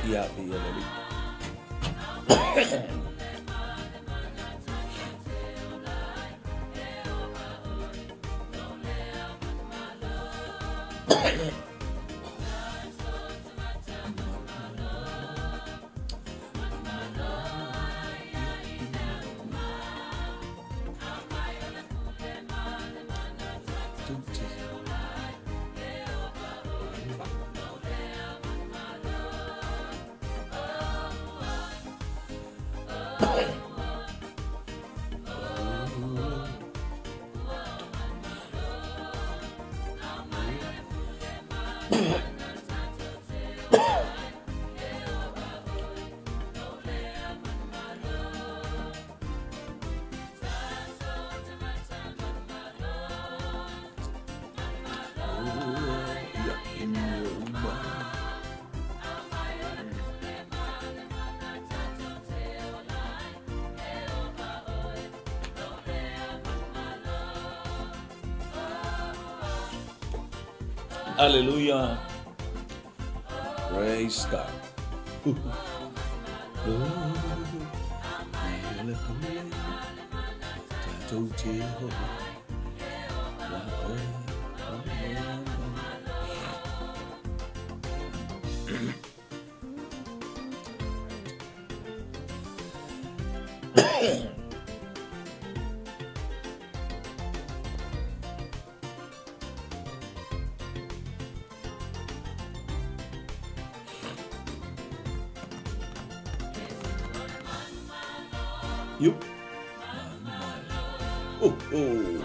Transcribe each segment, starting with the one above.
Ia, ia le alii. Hallelujah. Praise God. Yup. Oh, oh.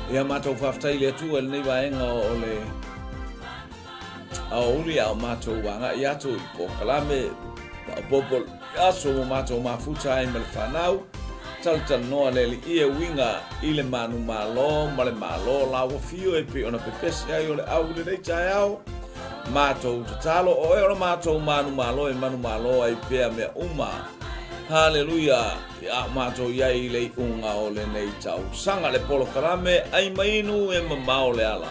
Ia matou faafetai i le Atua i lenei vaega o le aoauli a o matou agai atu i polokalame faaopoopo i aso ua matou mafuta ai ma le fanau talatalanoa le alii e uiga i le manumalo ma le malo la ua fio e pei ona pepesi ai o le au i lenei taeao. Matou tatalo o oe o le matou manumalo e manumalo ai pea mea uma. Haleluia! Ia matou i ai i le iuga o lenei tausaga le polokalame ai mainu e mamao le ala.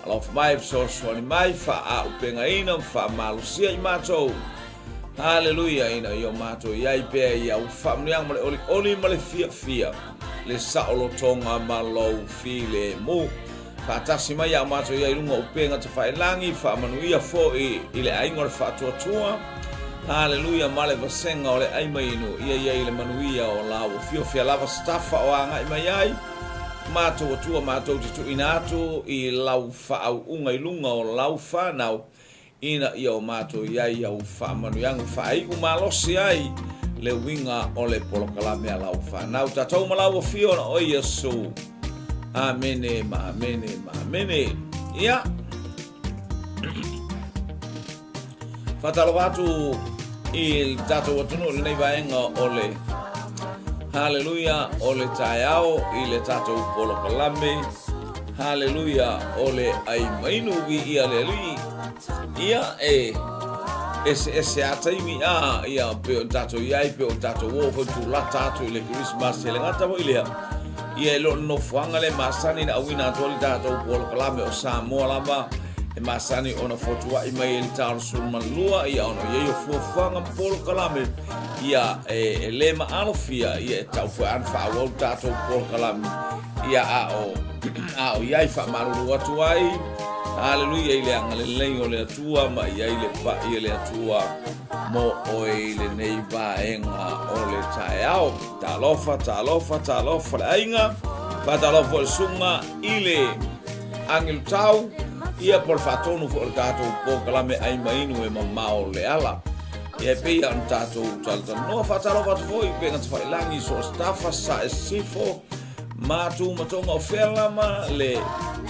Alofa mai, fesoasoani mai, faaaupegaina ma faamalosia i matou. Haleluia! Ina ia matou i ai pea i au faamanuiaga ma le olioli ma le fiafia, le saolotoga ma lou filemu. Faatasi mai a matou i ai i luga o upega tafailagi, faamanuia foi i le aiga o le faatuatua. Haleluia ma le vasega o le ai mainu, ia i ai le manuia o la ua fiofia lava se tafa o agai mai ai. Matou Atua matou te tuuina atu i lau faauuga i luga o lau fanau, ina ia o matou i ai au faamanuiaga faaiu malosi ai le uiga o le polokalame a lau fanau. Tatou ma lau afio ona o Iesu. Amene ma amene ma amene. Ia. Faatalofa atu i le tatou atunuu i lenei vaega o le Haleluia o le taeao i le tatou polokalame Haleluia o le ai mainu viia le Alii. Ia e eseese a taimi a ia pe o tatou i ai pe o tatou o foi tulata atu i le Christmas e le gata foi lea. Ia e le o le nofoaga le masani na auina atu ai le tatou polokalame o Samoa lava e masani ona fotuai mai ai le 32 ia ona i ai o fuafuaga ma polokalame ia e, e le maalofia ia e tau foi ana faaauau le tatou polokalame ia a o a o i ai faamalulu atu ai Haleluia i le agalelei o le Atua ma i ai le pai e le Atua mo oe i lenei vaega o le taeao. Talofa, talofa, talofa le aiga. Faatalofa foi le susuga i le Agelu Tau. Ia po o le faatonu foi o le tatou polokalame ai ma inu e mamao le ala. Ia e pei ona tatou talatalanoa faatalofa atu foi i upega tafailagi i so o se tafa, sae sisifo, ma tumatoga o fea lava le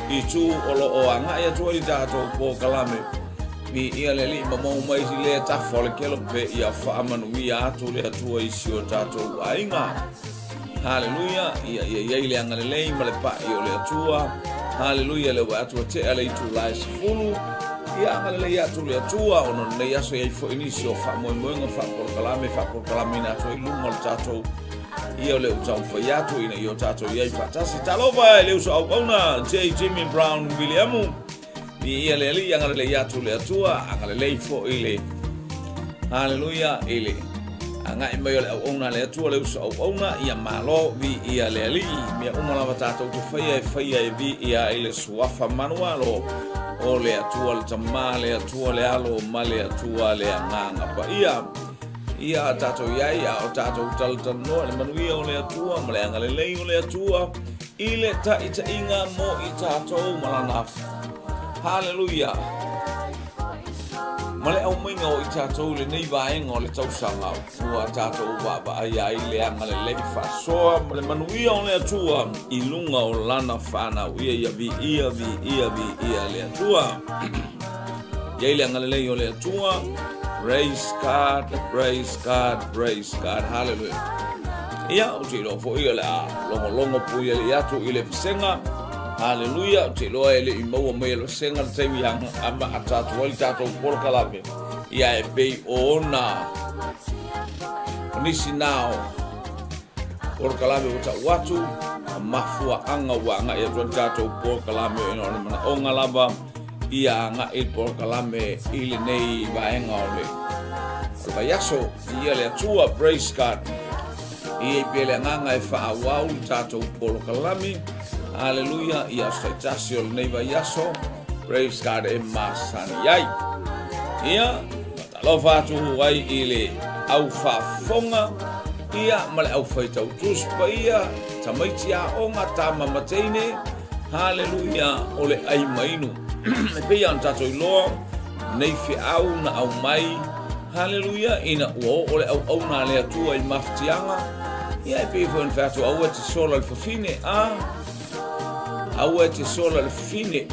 itu o lo o agai atu ai le tatou polokalame. Viia le Alii ma maua mai si lea tafa o le kelope ia faamanuia atu le Atua i si o tatou aiga. Haleluia, ia ia i ai le agalelei ma le pai o le Atua. Haleluia, le ua atu tea le itula e 10. Ia agalelei atu le Atua ona o lenei aso e i ai foi nisi o faamoemoega faapolokalame faapolokalameina atu ai luga o le tatou ia o le ua taumafai atu ina ia o tatou i ai faatasi. Talofa e le uso auauna J. Jimmy Brown Williamu. Viia le Alii, agalelei atu le Atua, agalelei foi le Haleluia i le agai mai o le auauna a le Atua, le uso auauna, ia malo, viia le Alii. Mea uma lava tatou te faia e faia e viia ai le suafa manualo o le Atua le Tama, le Atua le Alo ma le Atua le Agaga Paia. Ia tatou i ai a o tatou talatalanoa i le manuia o le Atua ma le agalelei o le Atua i le taitaiga mo i tatou ma lana Haleluia! Ma le aumaiga o i tatou i lenei vaega o le tausaga ua tatou vaavaai ai le agalelei faasoa ma le manuia o le Atua i luga o lana fanau. Ia ia viia, viia, viia le Atua. I ai le agalelei o le Atua. Praise God, praise God, praise God. Hallelujah. Ia, ou te iloa foi o le a logologo pui ali atu i le vasega. Hallelujah. Ou te iloa e le i maua mai e le vasega le taimi a amata atu ai le tatou polokalame. Ia e pei o ona o nisi na o polokalame ua tau atu, mafuaaga ua agai atu ai le tatou polokalame ona o le manaoga lava ia agai le polokalame i lenei vaega o le vaiaso. Ia le Atua, praise God. Ia i pea le agaga e faaauau le tatou polokalame. Haleluia, i aso taitasi o lenei vaiaso. Praise God e masani ai. Ia, faatalofa atu ai i le au faafofoga, ia ma le au faitau tusi paia, tamaiti aoga, tama ma teine, Haleluia, o le ai mainu. E pei ona tatou iloa, nei feau na aumai, haleluia, ina ua oo le auauna a le Atua i mafatiaga, ia e pei foi ona fai atu, aua e te sola le fafine, a, aua e te sola le fafine,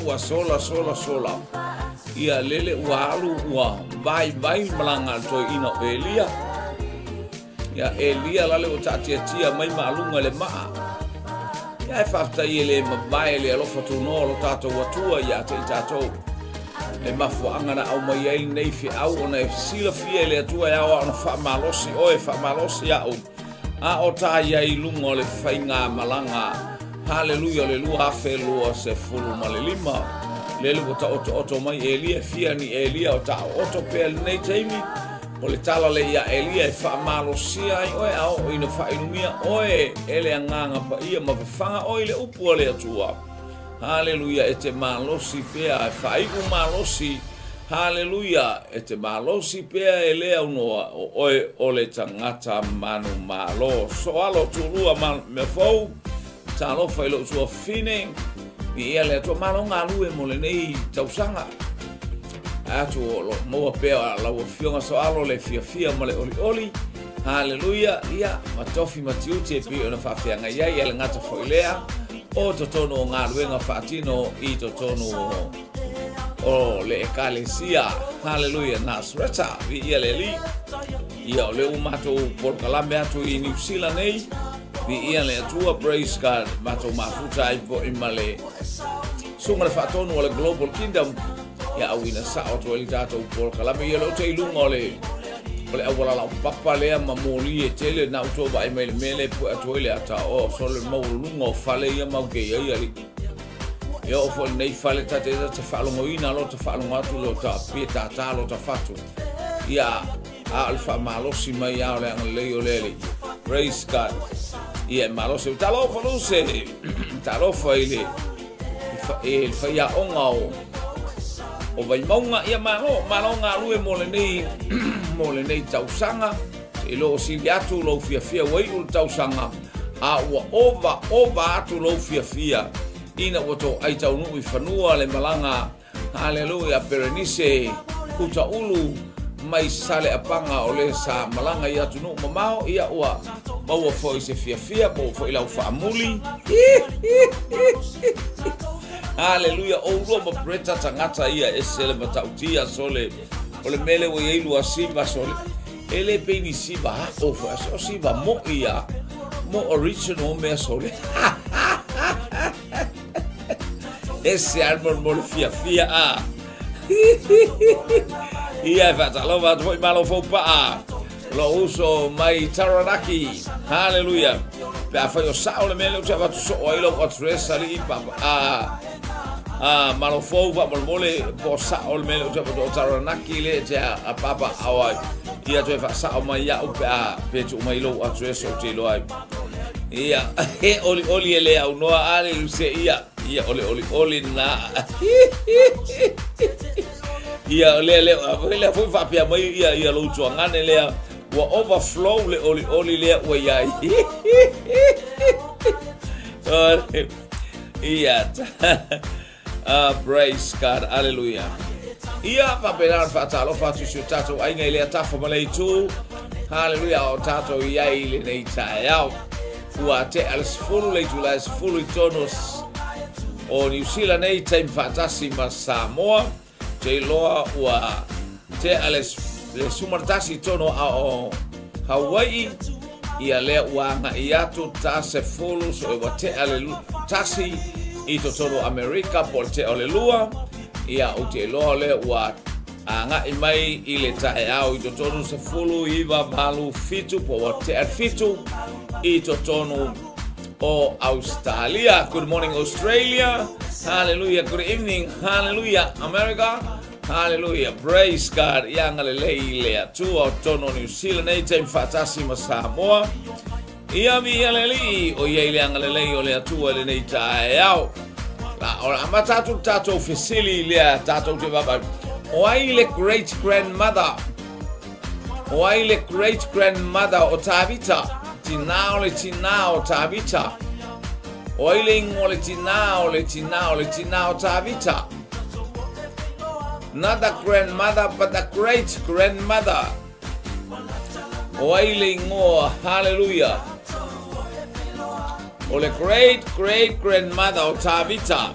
ua sola, sola, sola. Ia lele ua alu, ua vaivai le malaga a le toeaina o Elia. Ia Elia la le ua taatiatia mai ma aluga i le maa. Ia e faafetai e le mavae le alofa tunoa o lo tatou Atua ia te i tatou. Le mafuaaga na aumai ai lenei feau ona e silafia e le Atua e ao ona faamalosi oe, faamalosi au, a o ta i ai i luga o le faigamalaga. Haleluia o le 2025. Lele ua taotooto mai Elia, e fia ni Elia o taooto pea i lenei taimi. O le tala lea iā Elia e faamalosia ai oe a oo ina faainumia oe e le Agaga Paia ma fafaga oe i le upu a le Atua. Haleluia, e te malosi pea, e faaiu malosi. Haleluia, e te malosi pea e le aunoa o oe o le tagata manumalo. Soalo tulua ma mea fou, talofa i lou tuafafine, viia le Atua, malo galue mo lenei tausaga. Atu o lo maua pea lau afioga Soalo le fiafia ma le olioli. Haleluia, ia, ma tofi ma tiute e pei ona faafeagai ai, e le gata foi lea, o totonu o galuega faatino i totonu o le ekalesia. Haleluia, Nasareta, viia le Alii. Ia, o lea ua matou polokalame atu i Niu Sila nei, viia le Atua, praise God, matou mafuta ai foi ma le Susuga le faatonu o le Global Kingdom, ia auina sao atu ai le tatou polokalame. Ia o lea ou te i luga o le o le auala laupapa lea ma moli e tele na outou vaai mai le mea lea e pue atu ai le ata o sole maualuluga o fale ia mau ke i ai alii. Ia oo foi lenei fale ta te ta te faalogoina lo ta faalogo atu lo ta pie tātā lo ta fatu. Ia a o le faamalosi mai a o le agalelei o le Alii. Praise God. Ia e malosi. Talofa Luse. Talofa i le e le faiaoga o o Vaimauga. Ia malo, malo galue mo lenei mo lenei tausaga. Seilo o sili atu lou fiafia ua iu le tausaga, a ua ova ova atu lou fiafia. Ina ua toai taunuu i fanua le malaga, haleluia, Perenise, Utaulu, mai Saleapaga o le sa malaga i atunuu mamao, ia ua maua foi se fiafia, maua foi lau faamuli. Haleluia, oulua ma Breta tagata ia ese le matautia sole, o le mele ua iai lua siva sole, e le pei ni siva aʻo foi aso, o siva moʻi ia, mo original mea sole. Ese a mo mo le fiafia a. Ia e faatalofa atu foi malo fou paa. Lo uso mai Taranaki. Hallelujah. Pe a fai o sao le mea lea ou te avatu soo ai lou address alii papa. A a malo fou faamolemole po o sao le mea lea ou te avatu o Taranaki le te a papa ao ai. Ia toe faasao mai iaʻu pe a pe tuu mai lou address ou te iloa ai. Ia, he olioli e le aunoa ale luse ia. Ia, o le olioli na. Ia, o lea, lea, lea foi faapea mai ia, ia lou tuagane lea, ua overflow le olioli lea ua iai. Ia, Ah, praise God, hallelujah. Ia, faapena ona faatalofa atu i si o tatou aiga i lea tafa ma le itu. Hallelujah, o tatou i ai i lenei taeao. Ua tea le 10 le itula e 10 i tonu o Niu Sila nei taimi faatasi ma Samoa. Te iloa ua tea le 11 i tonu a o Hawaii. Ia lea ua agai atu ta 10 so e ua tea le 1 i totonu o Amerika po o le tea o le 2. Ia ou te iloa lea ua agai mai i le taeao i totonu 19 8 7 po ua tea le 7 i totonu o Australia. Good morning Australia. Hallelujah. Good evening. Hallelujah America. Hallelujah. Praise God. Ia agalelei i le Atua o totonu o Niu Sila nei taimi faatasi ma Samoa. Ia viia le Alii o ia i le agalelei o le Atua i lenei taeao. La, o le amata atu le tatou fesili lea tatou te vaavaai. O ai le great grandmother? O ai le great grandmother o Tavita? Tinā o le tinā o Tavita. O ai le ingoa o le tinā o le tinā o le tinā o Tavita? Not the grandmother, but the great grandmother. O ai le ingoa, hallelujah. O le great great grandmother o Tavita.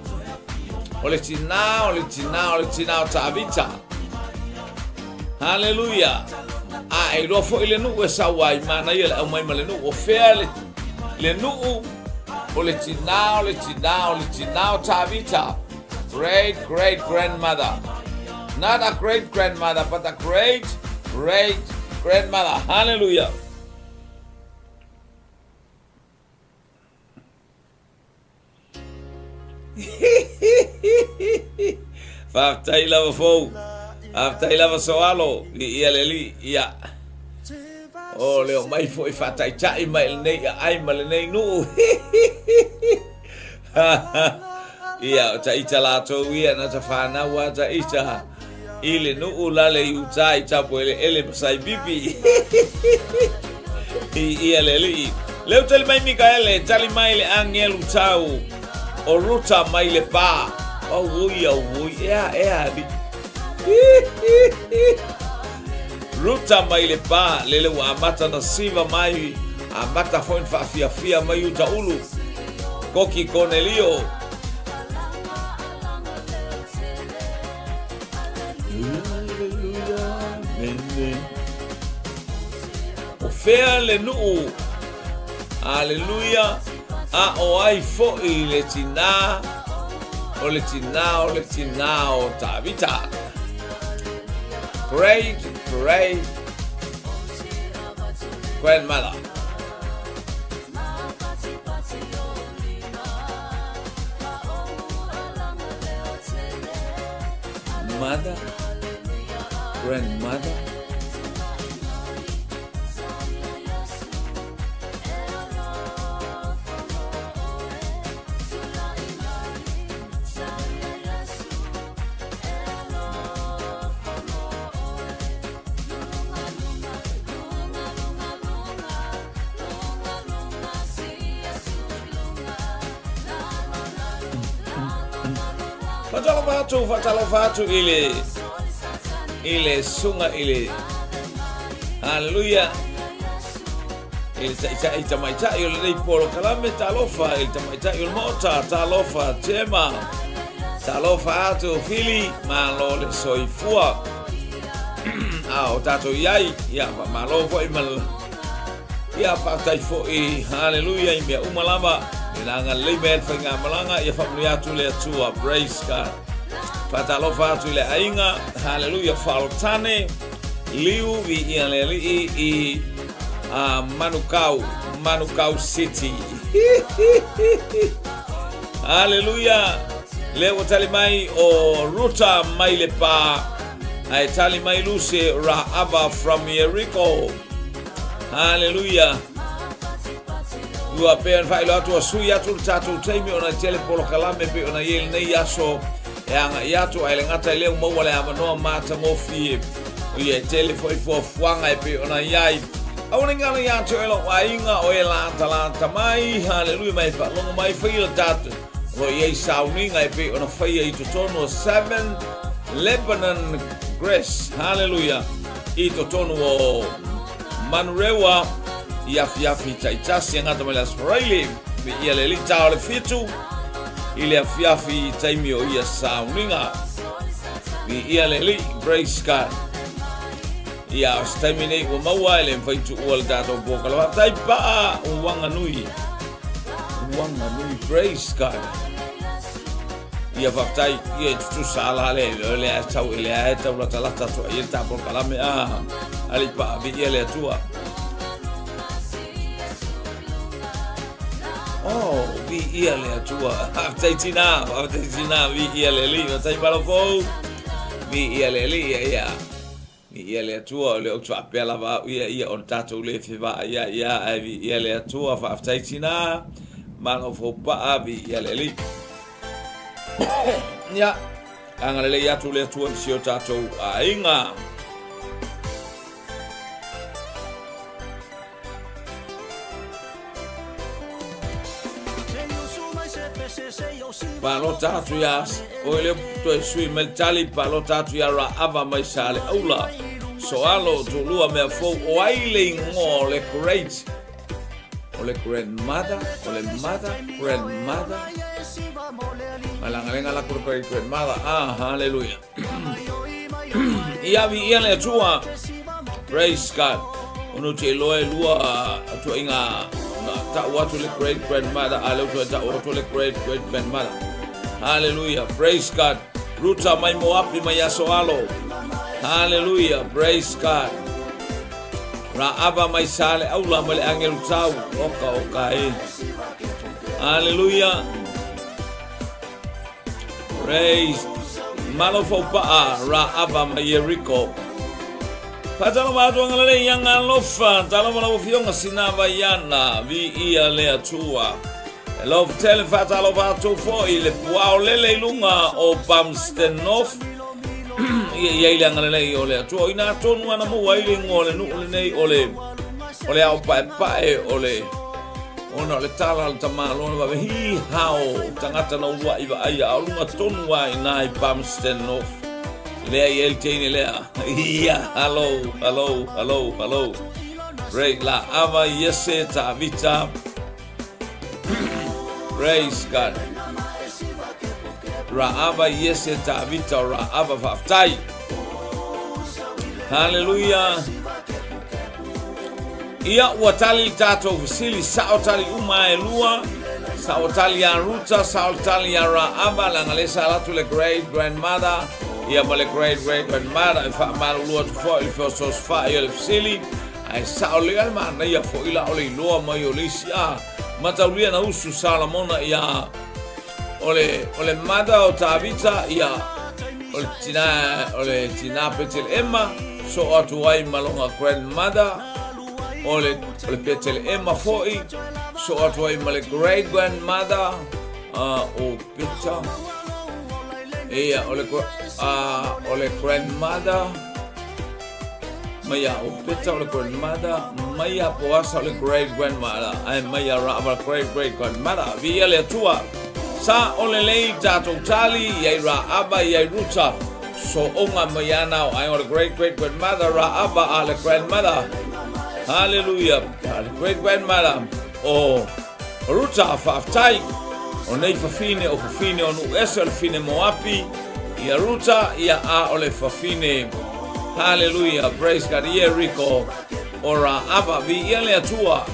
O le tinā, o le tinā, o le tinā o Tavita. Hallelujah. A e iloa foi le nuu e sau ai, manaia le aumai ma le nuu. O fea le, le nuu, o le tinā, o le tinā, o le tinā o Tavita. Great great grandmother. Not a great grandmother, but a great great grandmother. Hallelujah. Faafetai lava fou. Faafetai lava Soalo. Viia le Alii. Ia. O le omai foi faataitai mai lenei aai ma lenei nuu. Ia, o taita latou ia na ta whanau a taita i le nuu lale i uta i tapo ele ele ma sai bibi. I ia le alii. Leu tali mai Mikaele, tali mai le angelu tau o Ruta mai le pā. Auoi, auoi, ea, ea, ali. Ruta mai le pā, lele ua amata na siva mai, amata foi na whaafiafia mai uta ulu. Koki Konelio. O fea le nuu, aleluia, a o ai foi le tinā, o le tinā, o le tinā o Tavita. Great, great grandmother. Mother, grandmother. Faatalofa atu, faatalofa atu i le i le suga i le Haleluia i le taitai tamaitai o lenei polokalame talofa i le tamaitai o le maota talofa Tema talofa atu Fili malo le soifua a o tatou i ai ia faamalo foi ma Ia faafetai foi, haleluia i mea uma lava. I le agalelei mai ai le faigamalaga, ia faamanuia atu le Atua. Praise God. Faatalofa atu i le aiga, haleluia, Faltane, Liu, viia le Alii i uh, Manukau, Manukau City. Haleluia. Lea ua tali mai o Ruta mai le pā, ae tali mai Luse Raava from Jericho. Haleluia. Ua pei ona faailoa atu ua sui atu le tatou taimi ona e tele polokalame pei ona i ai lenei aso e agai atu ae le gata i lea ua maua le avanoa matagofie. Ia e tele foi fuafuaga e pei ona i ai. Aua ne i galo ia te oe lou aiga o e latalata mai, haleluia mai faalogo mai faia le tatou. O lo o i ai sauniga e pei ona faia i totonu o 7 Lebanon Grace, haleluia, i totonu o Manurewa i afiafi taitasi e gata mai le Aso Faraile, viia le lita o le fitu i le afiafi i taimi o ia sauniga. Viia le Alii, praise God. Ia, o se taimi nei ua maua e le mafai tuua le tatou pokala. Faafetai paa, uaga nui. Uaga nui, praise God. Ia faafetai, ia e tutusa ala le, o le a tau, le a tau latalata atu ai le ta polokalame, a, ali paa, viia le Atua. Oh, viia le Atua. Faafetai tina, faafetai tina, viia le Alii, faafetai Malofou. Viia le Alii, ia, ia. Viia le Atua, o lea ou te faapea lava au ia, ia, o le tatou le fevaai ai, ia, ae viia le Atua, faafetai tina, Malofou paa, viia le Alii. Ia, agalelei atu le Atua i si o tatou aiga. Palota atu iā oe lea toe sui mai le tali, palota atu iā Raava mai Saleaula. Soalo tulua mea fou o ai le ingoa o le great o le grandmother o le mother grandmother Malagalega la le great grandmother. Ah, hallelujah. Ia viia le Atua. Praise God. Ono te iloa e lua atuaiga na tau atu le great grandmother a le utu e tau atu le great great grandmother. Hallelujah. Praise God. Ruta mai Moapi mai aso alo. Hallelujah. Praise God. Ra ava mai sale aula mai le angelu tau. Oka oka e. Hallelujah. Praise Malofaupa'a Raava ma Ieriko. Faatalofa atu agalelei ia galofa, talofa lau afioga sina vaiana, viia le Atua. E love tele faatalofa atu foi le puao lele i luga o Palmerston North. Ia i ai le agalelei o le Atua. O ina tonu ana maua ai le ingoa o le nuu lenei o le o le ao paepae o le Ona o le tala a le tamaloa na vave hi hao tagata na ulua'i vaaia a o luga tonu a ina i Palmerston North. Lea i ai le teine lea. Ia, hello, hello, hello, hello. Great la ava Iese Tavita. Praise God. Raava Iese Tavita Raava faafetai. Hallelujah. Ia, ua tali le tatou fesili, sao tali uma e lua, sao tali ia Ruta, sao tali ia Raava, leaga lea sa alu atu le great grandmother, ia ma le great great grandmother, e faamalulu atu foi i le feosoosofai o le fesili, ae sao lelei lava le manaia foi la o le iloa mai o le isi a mataulia na usu Salamona ia o le o le mother o Tavita ia o le tina o le tina Petelehema soo atu ai ma lona grandmother o le o le Petelehema foi soo atu ai ma le great grandmother uh, o Peter ia o le uh, o le grandmother Mai a Opeta o le grandmother, mai a Poasa o le great grandmother, ae mai a Raava great great grandmother. Viia le Atua. Sa o lelei tatou tali i ai Raaba i ai Ruta soonga mai ana o aiga o le great great grandmother Raaba a le grandmother. Hallelujah. A le great grandmother o Ruta faafetai. O nei fafine o fafine o nuu ese o le fine Moapi ia Ruta ia a o le fafine. Hallelujah. Praise God. Jericho o Raaba vi ia le Atua.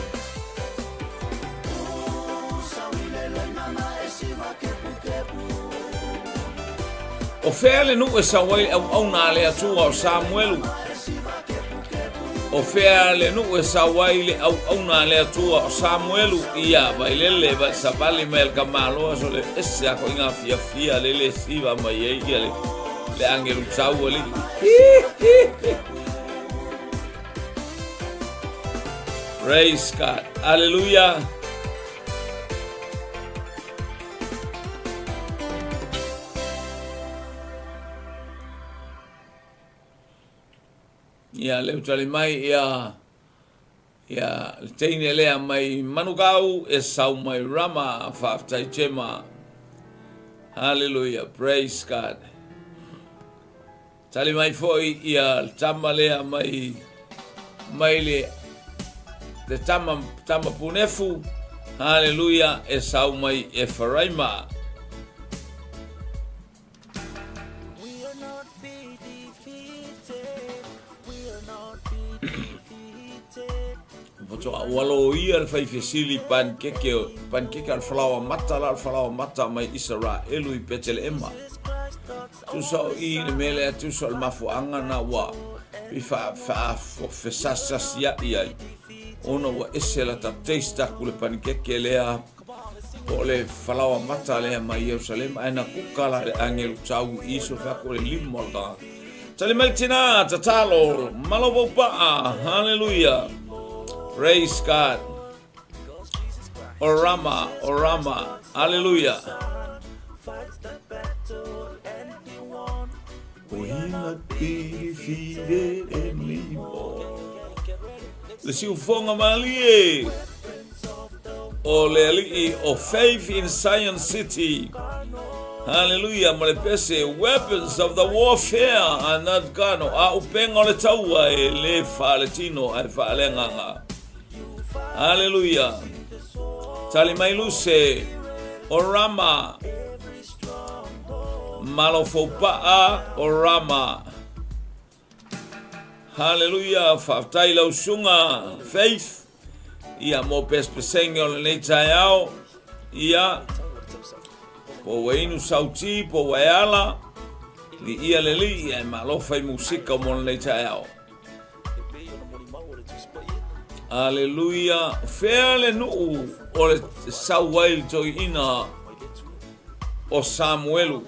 O fea le nuu e sau ai le auauna a le Atua o Samuelu? O fea le nuu e sau ai le auauna a le Atua o Samuelu? Ia, vailele, vai savali mai le kamaloa so le ese ako i ngā fiafia le le siva mai ai ia le, le angelu tau ali. Praise God. Hallelujah. Ia le utali mai ia ia le teine lea mai Manukau e sau mai Rama faafetai Chema. Hallelujah. Praise God. Tali mai foi ia le tama lea mai mai le le tama tama punefu haleluia e sau mai Efaraima. Faatoa ua loia le fai fesili panikeke panikeke a le falaoa mata la le falaoa mata mai Isaraelu i Peteleema. Tusa o i le mea lea, tusa o le mafuaaga na ua i faafesasiasia'i ai, ona ua ese lata taste aku le panikeke lea po o le falaoa mata lea mai Ierusalema, ae na kuka la le agelu tau i iso fai atu o le lima o le tagata. Tali mai le tina, tatalo, malo paupaa, haleluia, praise God. O Rama, o Rama, haleluia. Will not be defeated anymore. Le siufoga malie o le alii o Faith in Zion City. Hallelujah, ma le pese, weapons of the warfare are not carnal. A upenga o le taua e le faaletino ae faaleagaga. Haleluia. Tali mai Luse, o Rama. Malo foupa'a o Rama. Haleluia, faafetai lau susuga Faith. Ia mo pesepesege o lenei taeao. Ia, po ua inu sauti, po ua e ala, li ia le lii, ae malo fai musika mo lenei taeao. Aleluia. Fea le nuu o le sau ai le toeaina o Samuelu.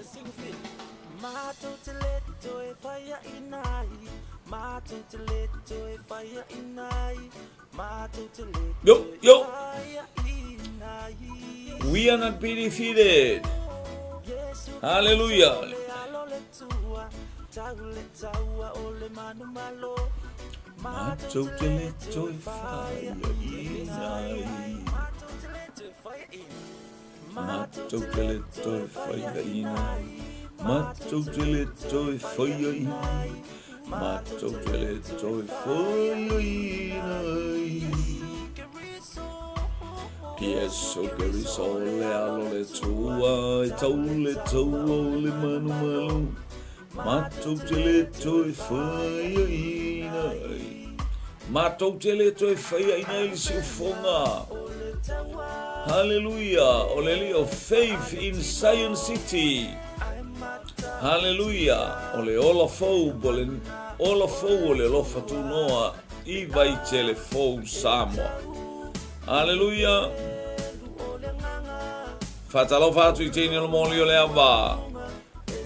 Yo, yo. We are not be defeated. Hallelujah. Matou te le toe whaiaina ai. Matou te le toe whaiaina ai. Matou te le toe whaiaina ai. Matou te le toe whaiaina ai. Iesu Keriso le alo le tua e tau le taua o le malumalu Matou te le toe whaiaina ai. Matou te le toe whaiaina ai le siufoga. Hallelujah. O le alii o Faith in Zion City. Hallelujah. O le ola fou, o le ola fou o le alofa tunoa i Vaitele fou Samoa. Hallelujah. Faatalofa atu i teine o le moli o le ava.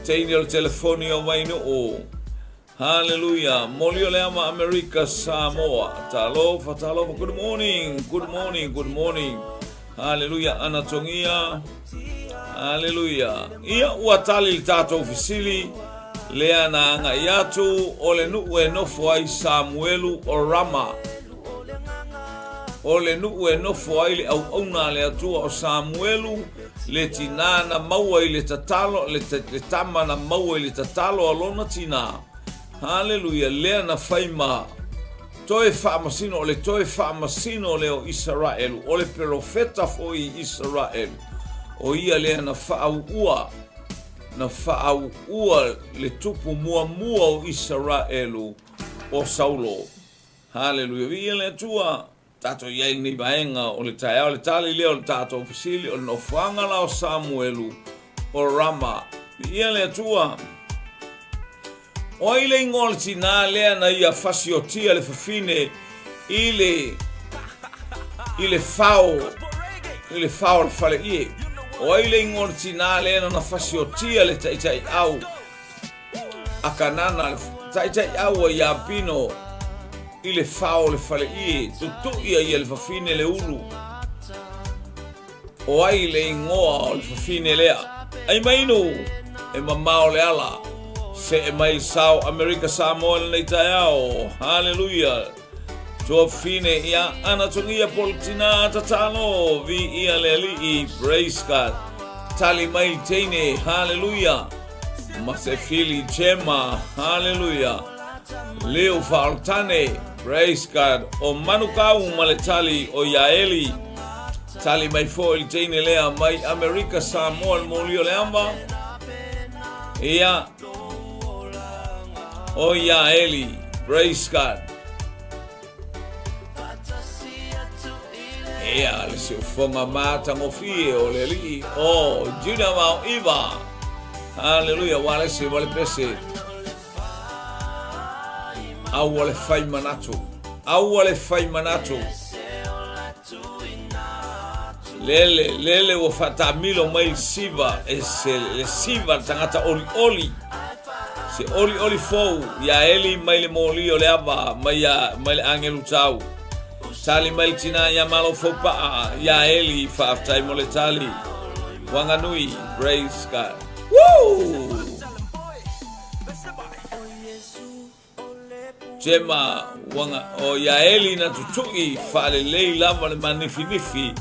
Teine o le telefoni o Vainuu. Hallelujah. Moli o le ava Amerika Samoa. Talofa, talofa. Good morning, good morning, good morning. Hallelujah. Anatongia. Hallelujah. Ia ua tali le tatou fesili lea na agai atu o le nuu e nofo ai Samuelu o Rama. O le nuu e nofo ai le auauna a le Atua o Samuelu, le tinā na maua i le tatalo, le, le tama na maua i le tatalo a lona tinā. Haleluia, lea na fai ma toe faamasino, o le toe faamasino lea o Isaraelu, o le perofeta foi i Isaraelu, o ia lea na faauua, na faauua le tupu muamua o Isaraelu, o Saulo. Haleluia, viia le Atua. Tatou i ai i lenei vaega o le taeao, le tali lea o le tatou fesili, o le nofoaga la o Samuelu o Rama. Viia le Atua. O ai le ingoa o le tinā lea na ia fasiotia le fafine i le i le fao i le fao o le faleie? O ai le ingoa o le tinā lea na fasiotia le taitaiau a Kanana, le taitaiau a Iapino i le fao o le faleie, tutui ai e le fafine le ulu? O ai le ingoa o le fafine lea? Ai mainu e mamao le ala. Se'e mai le sao Amerika Samoa i lenei taeao. Haleluia! Tuafine ia Anatogia po le tinā tatalo, viia le Alii, praise God. Tali mai le teine, haleluia. Ma se fili Gemma, haleluia. Leo Faaltane, praise God. O Manukau ma le tali o Iaeli. Tali mai foi le teine lea mai Amerika Samoa le moli o le ava. Ia, o Iaeli, praise God. Ia, le siufoga matagofie o le Alii o Juda ma o Iva. Haleluia, ua le se wale pese. Aua le fai manatu. Aua le fai manatu. Lele, lele ua faatamilo mai le siva, e se, le siva le tagata olioli. Se olioli fou, ia Eli mai le moli o le ava, mai, ia, mai le agelu tau. Tali mai le tinā ia malo fou paa, ia Eli, faafetai mo le tali. Wanganui, praise God. Woo! Jema wanga o Iaeli na tutu'i faalelei lava le manifinifi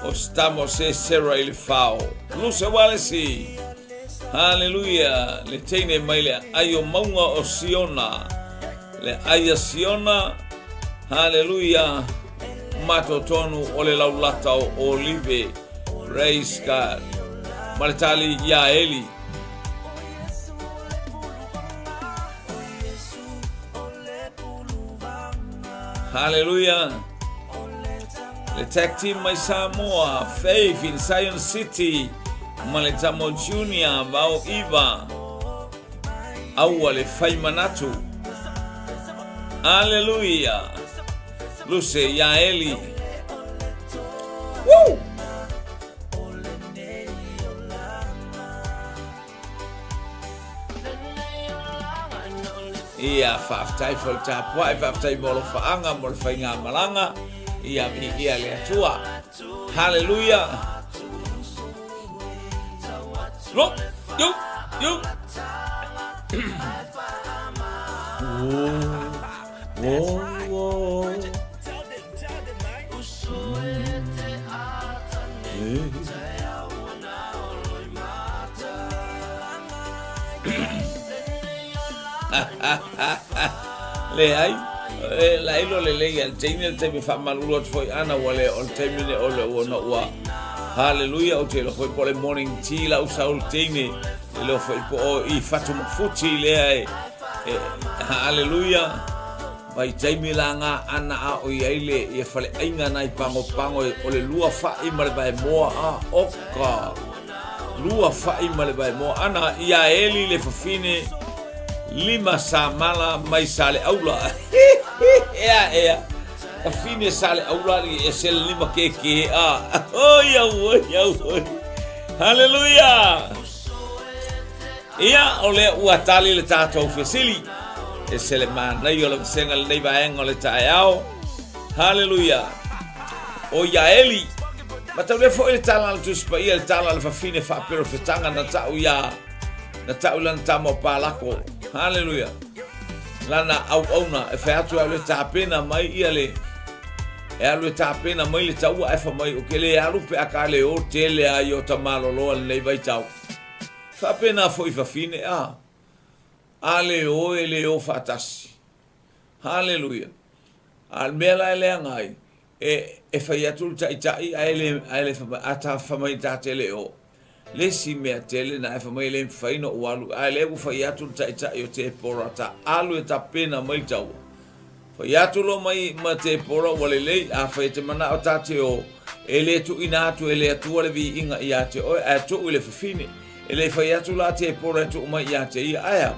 o se tama o Sesera i le fao. Luse Walesi. Haleluia, le teine mai le aai o mauga o Siona. Le ai a Siona, haleluia, matotonu o le laulata o Olive. Praise God. Ma le tali Iaeli. Hallelujah. Le tag team mai Samoa, Faith in Zion City, ma le Tamo Junior, Vao Iva. Aua le fai manatu. Hallelujah. Luse Yaeli. Woo! Ia, faafetai fo le tapuai, faafetai mo alofaaga, mo le faigamalaga, ia viia le Atua. Haleluia! Lo, yo, yo. Whoa, whoa, whoa. Leai, e lailo lelei a le teine le taimi faamalulu atu foi ana ua le o le taimi ne o le ua na ua haleluia o te iloa foi po o le morning tea lau sau le teine le iloa foi po o i fatu mafuti lea e, e haleluia Vaitaimi la ngā ana a o i ai le ia faleaiga nai pagopago e o le lua fa'i ma le vaemoa a oka lua fa'i ma le vaemoa ana ia Eli le fafine lima samala mai Saleaula ea ea fafine Saleaula li e se lima keke a oi au oi au oi haleluia Ia, o lea ua tali le tatou fesili. E se le manaia o le vasega lenei vaega o le taeao. Haleluia! O Iaeli. Mataulia foi le tala a le Tusi Paia, le tala a le fafine faaperofetaga na ta'u iā, na ta'u i lana tama o Palako. Haleluia! Lana auauna e fai atu ai o le tapena mai ia le. E alu e tapena mai le taua ae fai mai ou te le alu pe a ka le o tele a i o ta maloloa lenei vaitau. Faapena foi fafine a. A le o e le o faatasi. Haleluia. A o le mea la e leaga ai, e, e fai atu le taitai ae le, ae le fai mai, a ta fai mai ta te le o. Le isi mea tele na e fai mai e le mafai ona ou alu, ae lea ua fai atu le taitai o Tepora ta alu e tapena mai le taua. Fai atu loa mai ma Tepora ua lelei, afai e te manao ta te o, e le tuuina atu e le Atua le viiga ia te oe, ae tuu i le fafine. E le fai atu la Tepora e tuu mai ia te ia, ae a?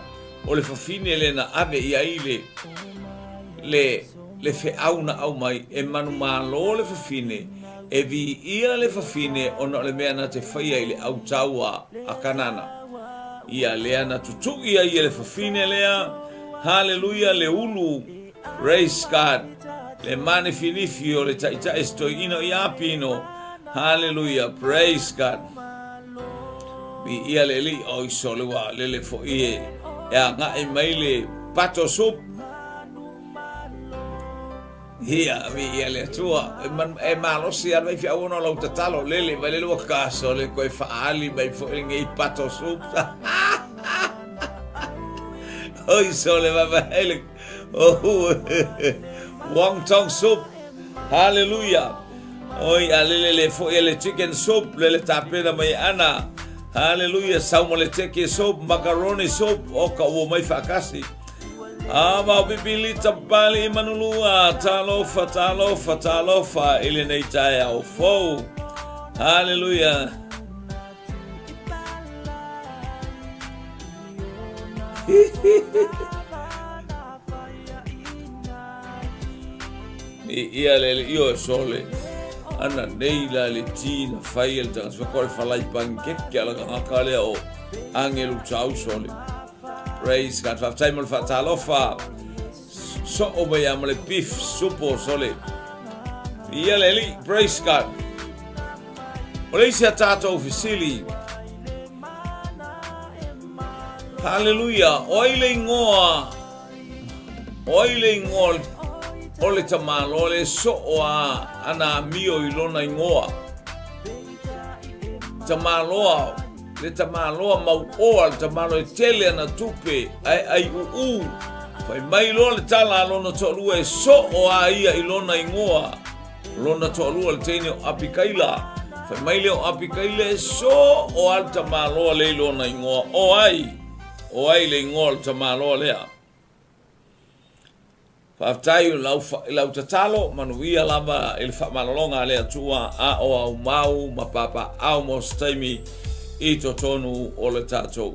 O le fafine lea na ave i ai le, le, le feau na aumai, e manumalo le fafine, e viia le fafine ona o le mea na te faia i le autaua a Kanana. Ia lea na tutui ai e le fafine lea, haleluia, le ulu, praise God, le manifinifi o le taitai se toeaina o Iapino, haleluia, praise God. Viia le Alii, oi sole ua lele foi e, e agai mai le pato soup. Ia, viia le Atua. E, man, e malosi lava i feau ona o lau tatalo, lele mai lele ua ka sole koe faaali mai foi lenei pato soup. Oi sole vaevae le oh, wong tong soup. Hallelujah. Oi, a lele le foi le chicken soup, lele tapena mai ana. Hallelujah, sau ma le teke soup, macaroni soup, o ka ua mai faakasi. A mau pipili tapali i manulua, talofa, talofa, talofa, i lenei taeao fou. Hallelujah. Ia le le io e sole ana nei la le ti na fai el tanga ko le falai pancake ala ka lea o angelu tau sole. Praise God. Faafetai mo le faatalofa. Soo mai a ma le beef supo sole. Ia le Alii. Praise God. O le isi a tātou fesili. Hallelujah. O ai le ingoa. O ai le ingoa o le tamaloa le soo a ana amio i lona ingoa. Tamaloa Le tamaloa mauoa, le tamaloa e tele ana tupe, ae aiuuu. Fai mai loa le tala a lona toalua e soo a ia i lona ingoa. O lona toalua le teine o Apikaila. Fai mai lea o Apikaila e soo a le tamaloa lea i lona ingoa. O ai? O ai le ingoa o le tamaloa lea? Faafetai i lau, i lau tatalo, manuia lava i le faamalologa a le Atua a o au mau ma papaaao mo se taimi i totonu o le tatou.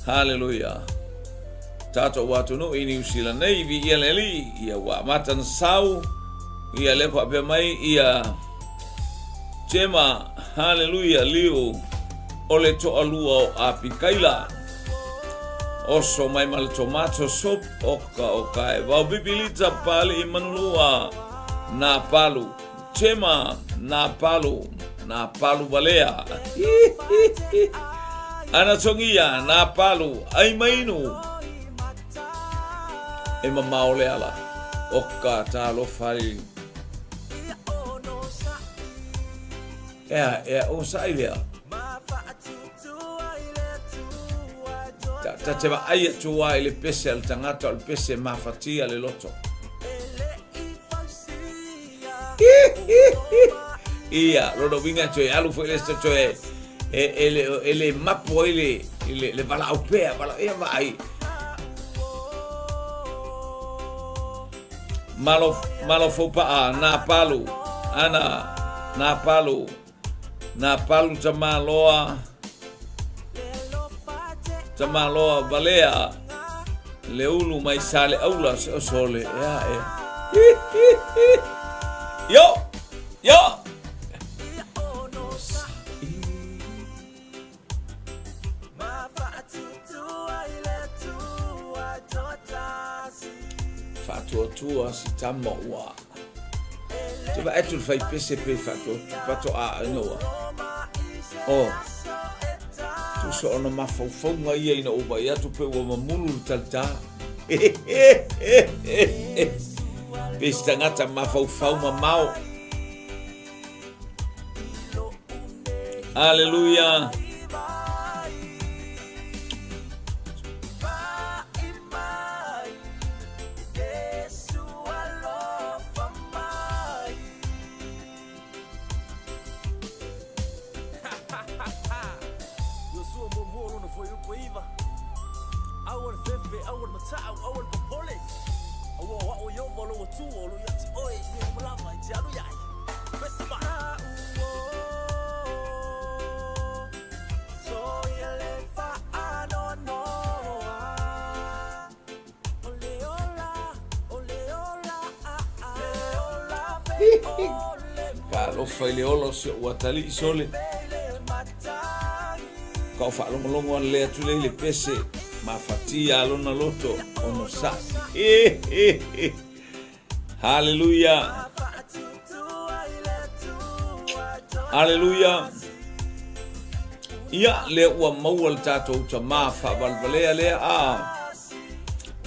Haleluia. Tatou atunuu i Niu Sila nei, viia le Alii, ia ua amata na sau, ia lea faapea mai, ia Jema, haleluia, Liu, o le toalua o Apikaila. Oso mai ma le tomato soup oka oka e vau pipilita pali i manulua nā palu tema nā palu nā palu walea ana tongia nā palu ai mainu e mamao le ala oka talofa i ea ea o sai lea Ta te vaai atu lava i le pese a le tagata, o le pese e mafatia le loto. Ia, lona uiga e toe alu foi le isi toe e, e, le, e le mapo ai le, le, le valaau pea, valaau, ia vaai. Malo, malo faupa'a, nā palu, ana, nā palu, Nā Palu Tamaloa, Tamaloa Valea, Leulu mai Saleaula se o sole, ea ea. Hi, hi, hi. Yo! Yo! Faatuatua si tama ua. Te vaai atu le fai pese pe faatuatua faatoa ina ua. Oh. Tusa ona mafaufauga ia ina ua vaai atu pe ua mamulu le talita. Pei se tagata mafaufau mamao. Aleluia. Talofa i le ola o si ou atalii sole. Ka o faalogologo a le atu lea i le pese, mafatia a lona loto, ono sa. Haleluia. Haleluia. Ia, lea ua maua le tatou tamā faavalevalea lea, a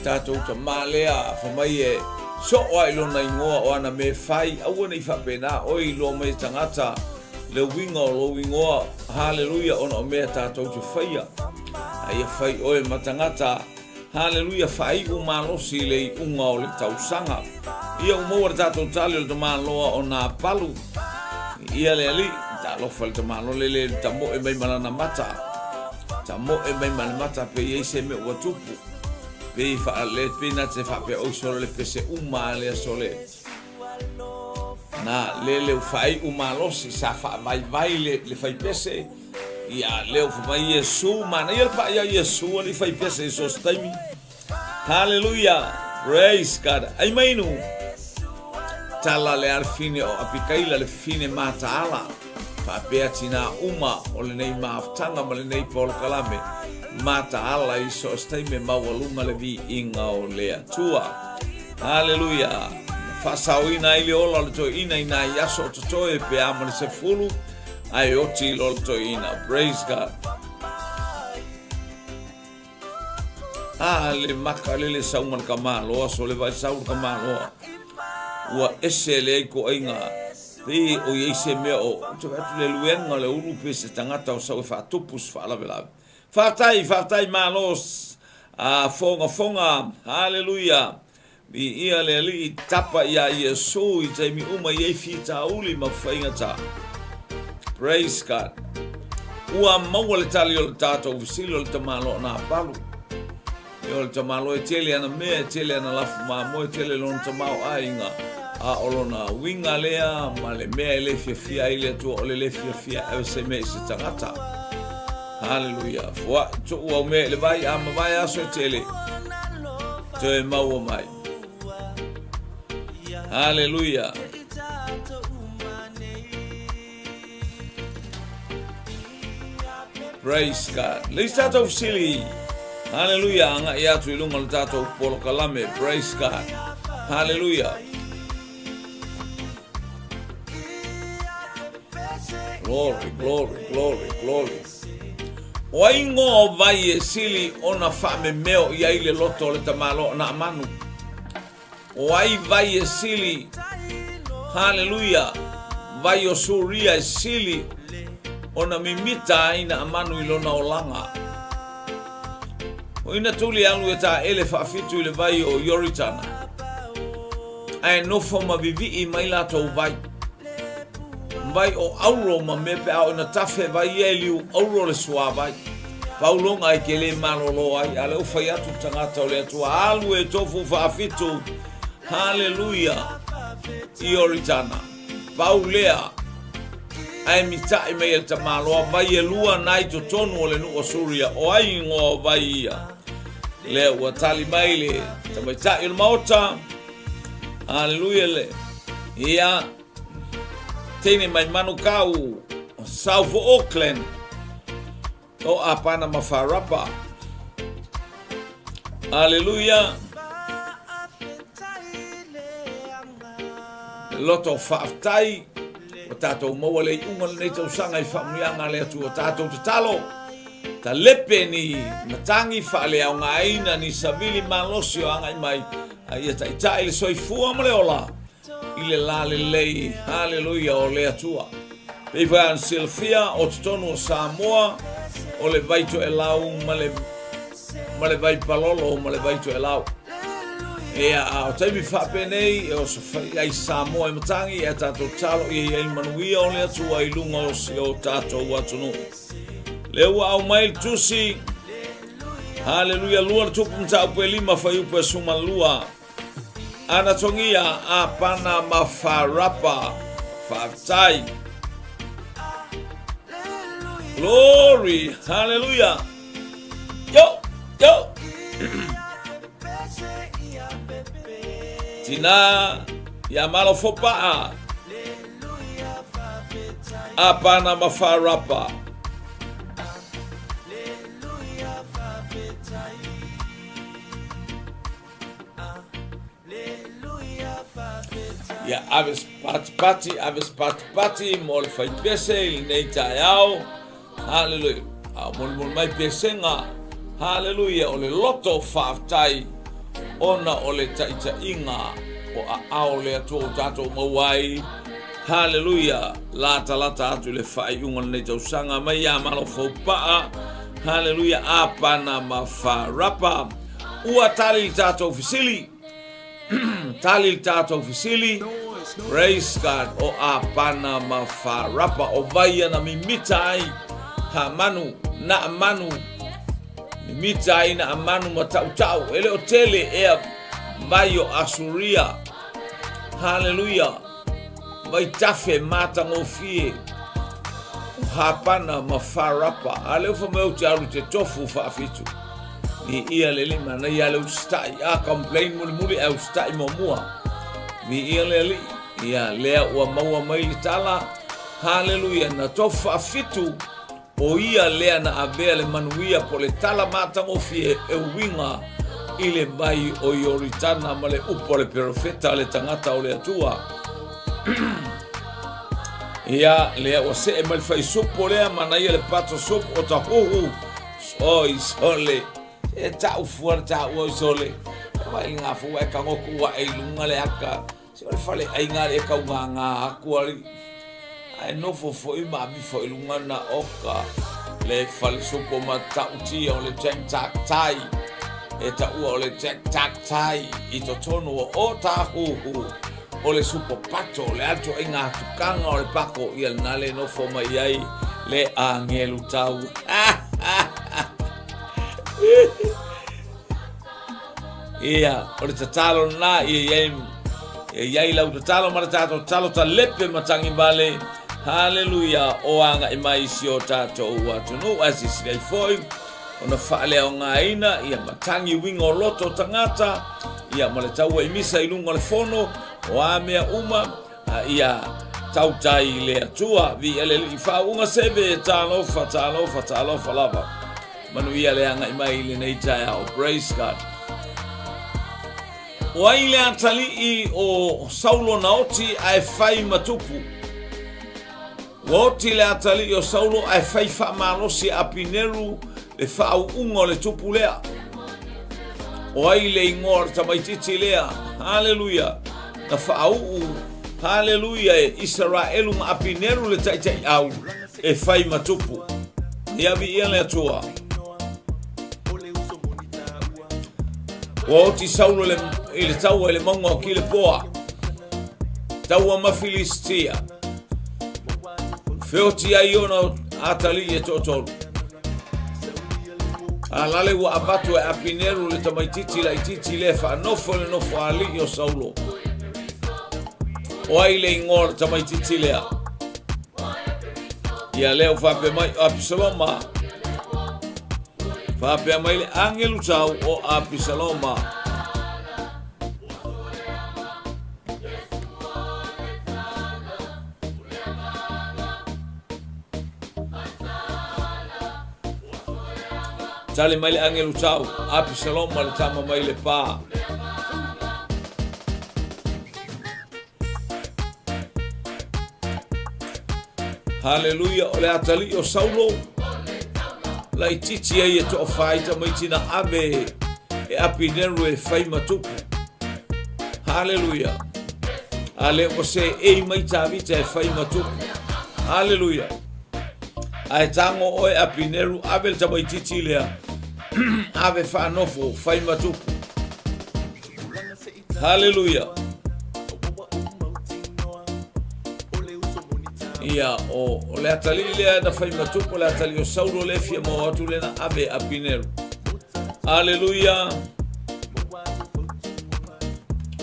tatou tamā lea fa mai e soo a i lona igoa o ana mea e fai, aua ne i faapena oe iloa mai e tagata le uiga o lou igoa, haleluia, ona o mea tatou te faia. A ia fai oe ma tagata, haleluia, faaiu malosi i le iuga o le tausaga. Ia ua maua le tatou tali o le tamaloa o Napalu. Ia le alii, talofa i le tamaloa lele le tamoe mai ma lana mata. Tamoe mai ma le mata pe i ai se mea ua tupu. Pe i le pe na te faapea oi sole le pese uma a lea sole. Na lele u faaiu malosi sa faavaivai le, le faipese. Ia lea u fai Iesu, manaia le paia Iesu ali faipese i so se taimi. Hallelujah. Praise God. Ai mainu. Tala le alfine o Apikaila le fine mataala. Faapea tinā uma o lenei mafutaga ma lenei polokalame mataala i so o se taimi e maualuga le viiga o le Atua. Haleluia! Faasaoina ai le ola o le toeaina i nai aso o totoe pe a ma le sefulu ae oti i loa le toeaina. Praise God! A le maka lele sau ma le kamaloa, so le vai sau le kamaloa. Ua ese le ai koaiga, pe o i ai se mea o, te vaai atu le luega le ulu pe se tagata o sau e faatupu se faalavelave. Faafetai, faafetai malo a fogafoga, haleluia. Viia le Alii, tapa iā Iesu i taimi uma i ai fitauli ma faigata. Praise God. Ua maua le tali o le tatou fesili o le tamaloa Napalu. E o le tamaloa e tele ana mea, e tele ana lafu mamoe, e tele lona tamaoaiga, a o lona uiga lea ma le mea e le fiafia ai le Atua, o le le fiafia e ave se mea i se tagata. Haleluia. Foai, tuu au mea i le vai, a mavae aso e tele, toe maua mai. Haleluia. Praise God. Le isi tatou fesili. Haleluia. Agai atu i luga o le tatou polokalame. Praise God. Haleluia. Glory, glory, glory, glory. O ai ingoa o vai e sili ona faamemeo i ai le loto o le tamaloa o Naamanu? O ai vai e sili, haleluia, vai o Suria e sili ona mimita ai Naamanu i lona olaga? O ina tuli alu e taele faafitu i le vai o Ioritana, ae nofo ma vivii mai latou vai. Vai o auro ma mea pe a o ina tafe vai ia e liu auro le suavai. Pau loga e ke le malolo ai, a le o fai atu le tagata o le Atua, alu e tofu faafitu, haleluia, Ioritana. Pau lea, ae mitaʻi mai e le tamaloa vai e lua na i totonu o le nuu o Suria, o ai ingoa o vai ia? Lea ua tali mai le tamaitai o le maota, haleluia le, ia, teine mai Manukau, South Auckland, o Apana ma Farapa. Haleluia. Loto faafetai ua tatou maua le iuga o lenei tausaga i faamanuiaga a le Atua. Tatou tatalo, talepe ni matagi faaleaogaina, ni savili malosi o agai mai. A ia taitai le soifua ma le ola i le lalelei, haleluia, o le Atua. Pei foi ona silafia, o totonu o Samoa, o le vai toelau ma le, ma le vai palolo ma le vai toelau. Ia, a o taimi faapenei, e osofai ai Samoa e matagi, e tatou talo ia i ai le manuia o le Atua i luga o si o tatou atunuu. Lea ua aumai le tusi, haleluia, lua le tupu mataupu e lima fuaiupu e 12. Anatogia, Apana ma Farapa. Faafetai. Glory, hallelujah. Yo, yo. Tina, ia malo fopaa. Apana ma Farapa. Ia ave se patipati, ave se patipati mo le faipese i lenei taeao. Haleluia. A o molimoli mai pesega. Haleluia. O le loto faafetai ona o le taitaiga o aao o le Atua ua tatou maua ai. Haleluia. Latalata atu i le faaiuga o lenei tausaga mai ia Malo Foupaa. Haleluia. Apana ma Farapa. Ua tali le tatou fesili. Tali le tatou fesili. Praise God. O Apana ma Farapa. O vai ana mimita ai ha manu, na manu. Mimita ai na manu ma tautau. E le o tele ea vai o Asuria. Hallelujah. Vai tafe matagofie. O Hapana ma Farapa. A leo fa mai o te alu te tofu whaafitu. Mi ia le lima na ia le usita'i a complain mulimuli ae usita'i muamua. Mi ia le alii ia lea ua maua mai le tala haleluia na tofu faafitu o ia lea na avea le manuia po le tala matagofie e uiga i le vai o Ioritana ma le upu a le perofeta a le tagata o le Atua. Ia, lea ua see mai le faisupo lea, manaia le pato supo o tahuhu Oi sole, e tau fua le taua oi sole. E vai le ngafu e kango ku wa e lunga le aka. Se o le fale ai ngā le kau ngā ngā aku ari. Ai nofo foi ma mi foi lunga na oka. Le fale supo ma tau tia o le jack tak tai. E taua o le jack tak tai i totonu o o tāhuhu o le supo pato, le atu ai ngā tukanga o le pako ia lena le nofo mai ai le angelu tau. Ia, o le tatalo lena, ia iai, ia iai lau tatalo ma le tatou tatalo talepe matangi vale. Haleluia, o agai mai si o tatou atunuu, ae silasila ai foi, ona faaleaogaina ia matangi uiga o loto o tagata, ia ma le taua i misa i luga o le fono, o a mea uma, a ia tautai i le Atua. Viia le Alii faauuga seve, talofa, talofa, talofa lava. Manuia le agai mai i lenei taeao. Praise God. O ai le atalii o Saulo na oti ae fai ma tupu? Ua oti le atalii o Saulo ae fai faamalosi e Apineru le faauuga o le tupu lea. O ai le igoa o le tamaitiiti lea? Haleluia! Na faauu, haleluia, e Isaraelu ma Apineru le taitaiau e fai ma tupu. Ia viia le Atua. Ua oti Saulo i le taua i le mauga o Kilepoa, taua ma Filistia. Feoti ai ona atalii e toatolu. A lale ua avatu e Apineru le tamaitiiti laitiiti lea e faanofo i le nofoalii o Saulo. O ai le igoa o le tamaitiiti lea? Ia lea ua faapea mai o Apisaloma. Faapea mai le agelu tau o Apisaloma. Tali mai le agelu tau, Apisaloma le tama mai le pā. Haleluia, o le atalii o Saulo, laitiiti ai e toafā i tamaiti na ave e Apineru e fai ma tupu. Haleluia. A lea ua seei mai Tavita e fai ma tupu. Haleluia. Ae tago oe Apineru, ave le tamaitiiti lea, ave faanofo, fai ma tupu. Haleluia. Ia, o, o le atalii lea na fai ma tupu, o le atalii o Saulo lea fia maua atu lea na ave Apineru. Haleluia.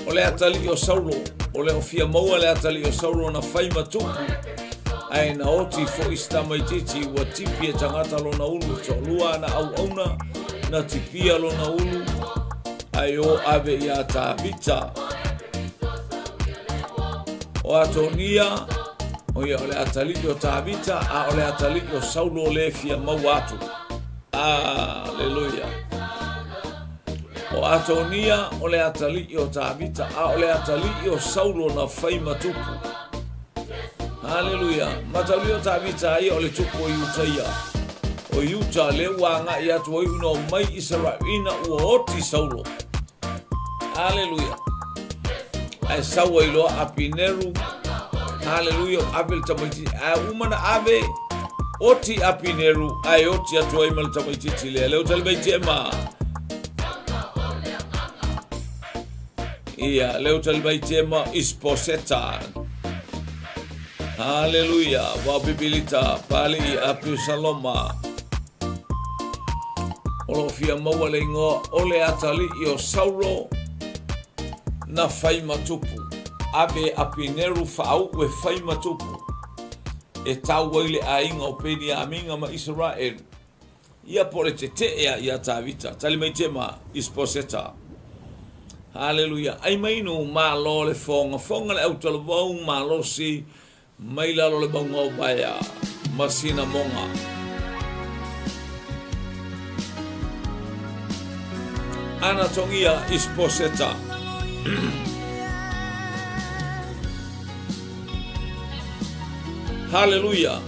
O le atalii o Saulo, o le o fia maua le atalii o Saulo na fai ma tupu, ae na oti foi si tamaitiiti ua tipi e tagata lona ulu, e toalua ana auauna na tipia lona ulu, ae o ave iā Tavita. O Atonia, o ia o le atalii o Tavita, a o le atalii o Saulo le fia maua atu. Aleluia. O Atonia o le atalii o Tavita, a o le atalii o Saulo na fai ma tupu. Haleluia. Mataulia o Tavita ia o le tupu o Iuta ia. O Iuta le ua agai atu ai una o mai Isaraelu ina ua oti Saulo. Haleluia. Ae sau ai loa Apineru. Haleluia. Ave le tamaitiiti. Ae uma na ave oti Apineru ae oti atu ai ma le tamaitiiti lea. Leo tali mai tema. Ia, leo tali mai tema Isposeta. Haleluia. Vao Bibilita, Pali, Apiusaloma. O lo o fia maua le igoa o le atalii o Saulo na fai ma tupu. Ave Apineru faauu e fai ma tupu, e tau ai le aiga o Peniamina ma Isaraelu. Ia po o le tetee a ia Tavita. Tali mai Tema, Isposeta. Haleluia. Ai mai nu malo le fogafoga le autalavou malosi Mai lalo le mauga o Vaea ma Sinamoga. Anatogia Isposeta. Haleluia.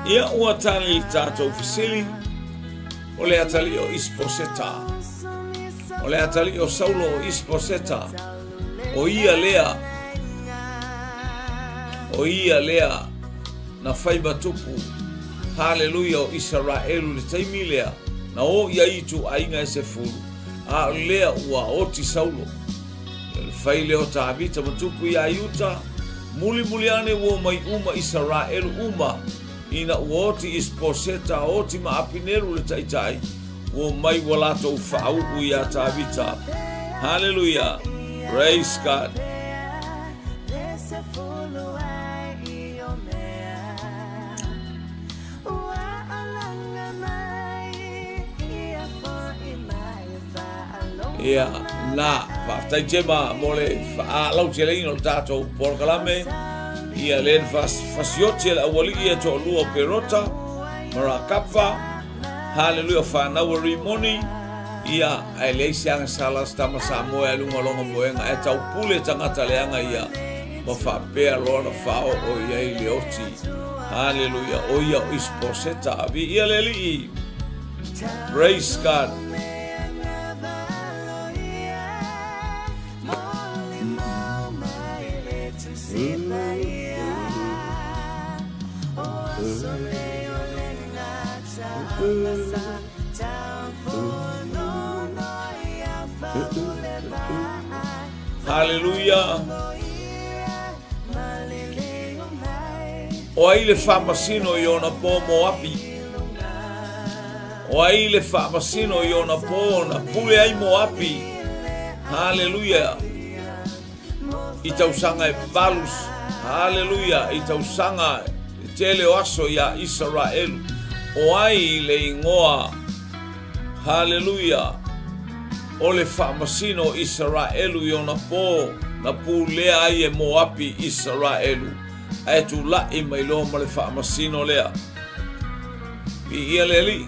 Ia ua tali le tatou fesili, o le atalii o Isposeta. O le atalii o Saulo o Isposeta, o ia lea, o ia lea na fai ma tupu, haleluia, o Isaraelu le taimi lea, na o i ai ituaiga e sefulu, a o lea ua oti Saulo. O le fai lea o Tavita ma tupu iā Iuta, mulimuli ane ua omai uma Isaraelu uma, Ina ua oti Isposeta, oti ma Apineru le taitai, ua omai ua latou faauu iā Tavita. Haleluia! Praise God! Ia, na, faafetai Tema mo le faalauteleina o le tatou polokalame. Ia, le na fasioti e le aualii e toalua o Perota ma Rakapa. Haleluia, whanau a Rimoni. Ia, ae leai se agasala se tama Samoa e luga o lona moega, ae taupule tagata leaga ia, ma faapea loa na faaoo i ai le oti. Haleluia, o ia o Isposeta. Viia le Alii. Praise God. Haleluia. O ai le faamasino i ona pō Moapi? O ai le faamasino i ona pō na pule ai Moapi? Haleluia. I tausaga e valus. Haleluia. I tausaga e tele o aso iā Isaraelu. O ai le igoa? Haleluia. O le faamasino o Isaraelu i ona po, na pulea ai e Moapi Isaraelu, ae tula'i mai loa ma le faamasino lea. Viia le Alii.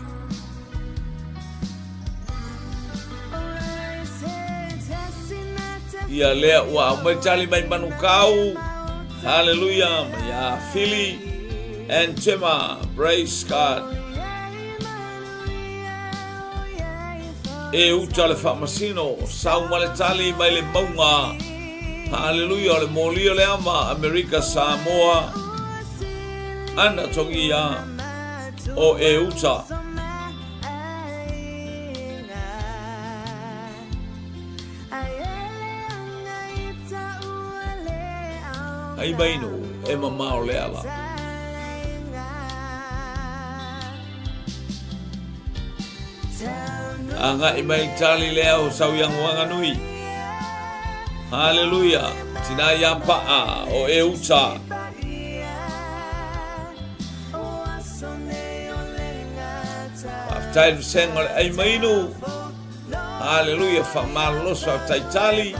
Ia lea ua aumai tali mai Manukau. Hallelujah. Mai ia Fili and Tema. Praise God. E uta le faamasino, sau ma le tali mai le mauga. Hallelujah, o le moli o le ama, Amerika Samoa. Ana tongia o e uta. Ai mai no, e mamao le ala. Agai mai tali lea o Sauiagoaganui. Haleluia. Tina ia paa o e uta. Faafetai le vasega o le ai mainu. Haleluia, faamalolosi faafetai tali.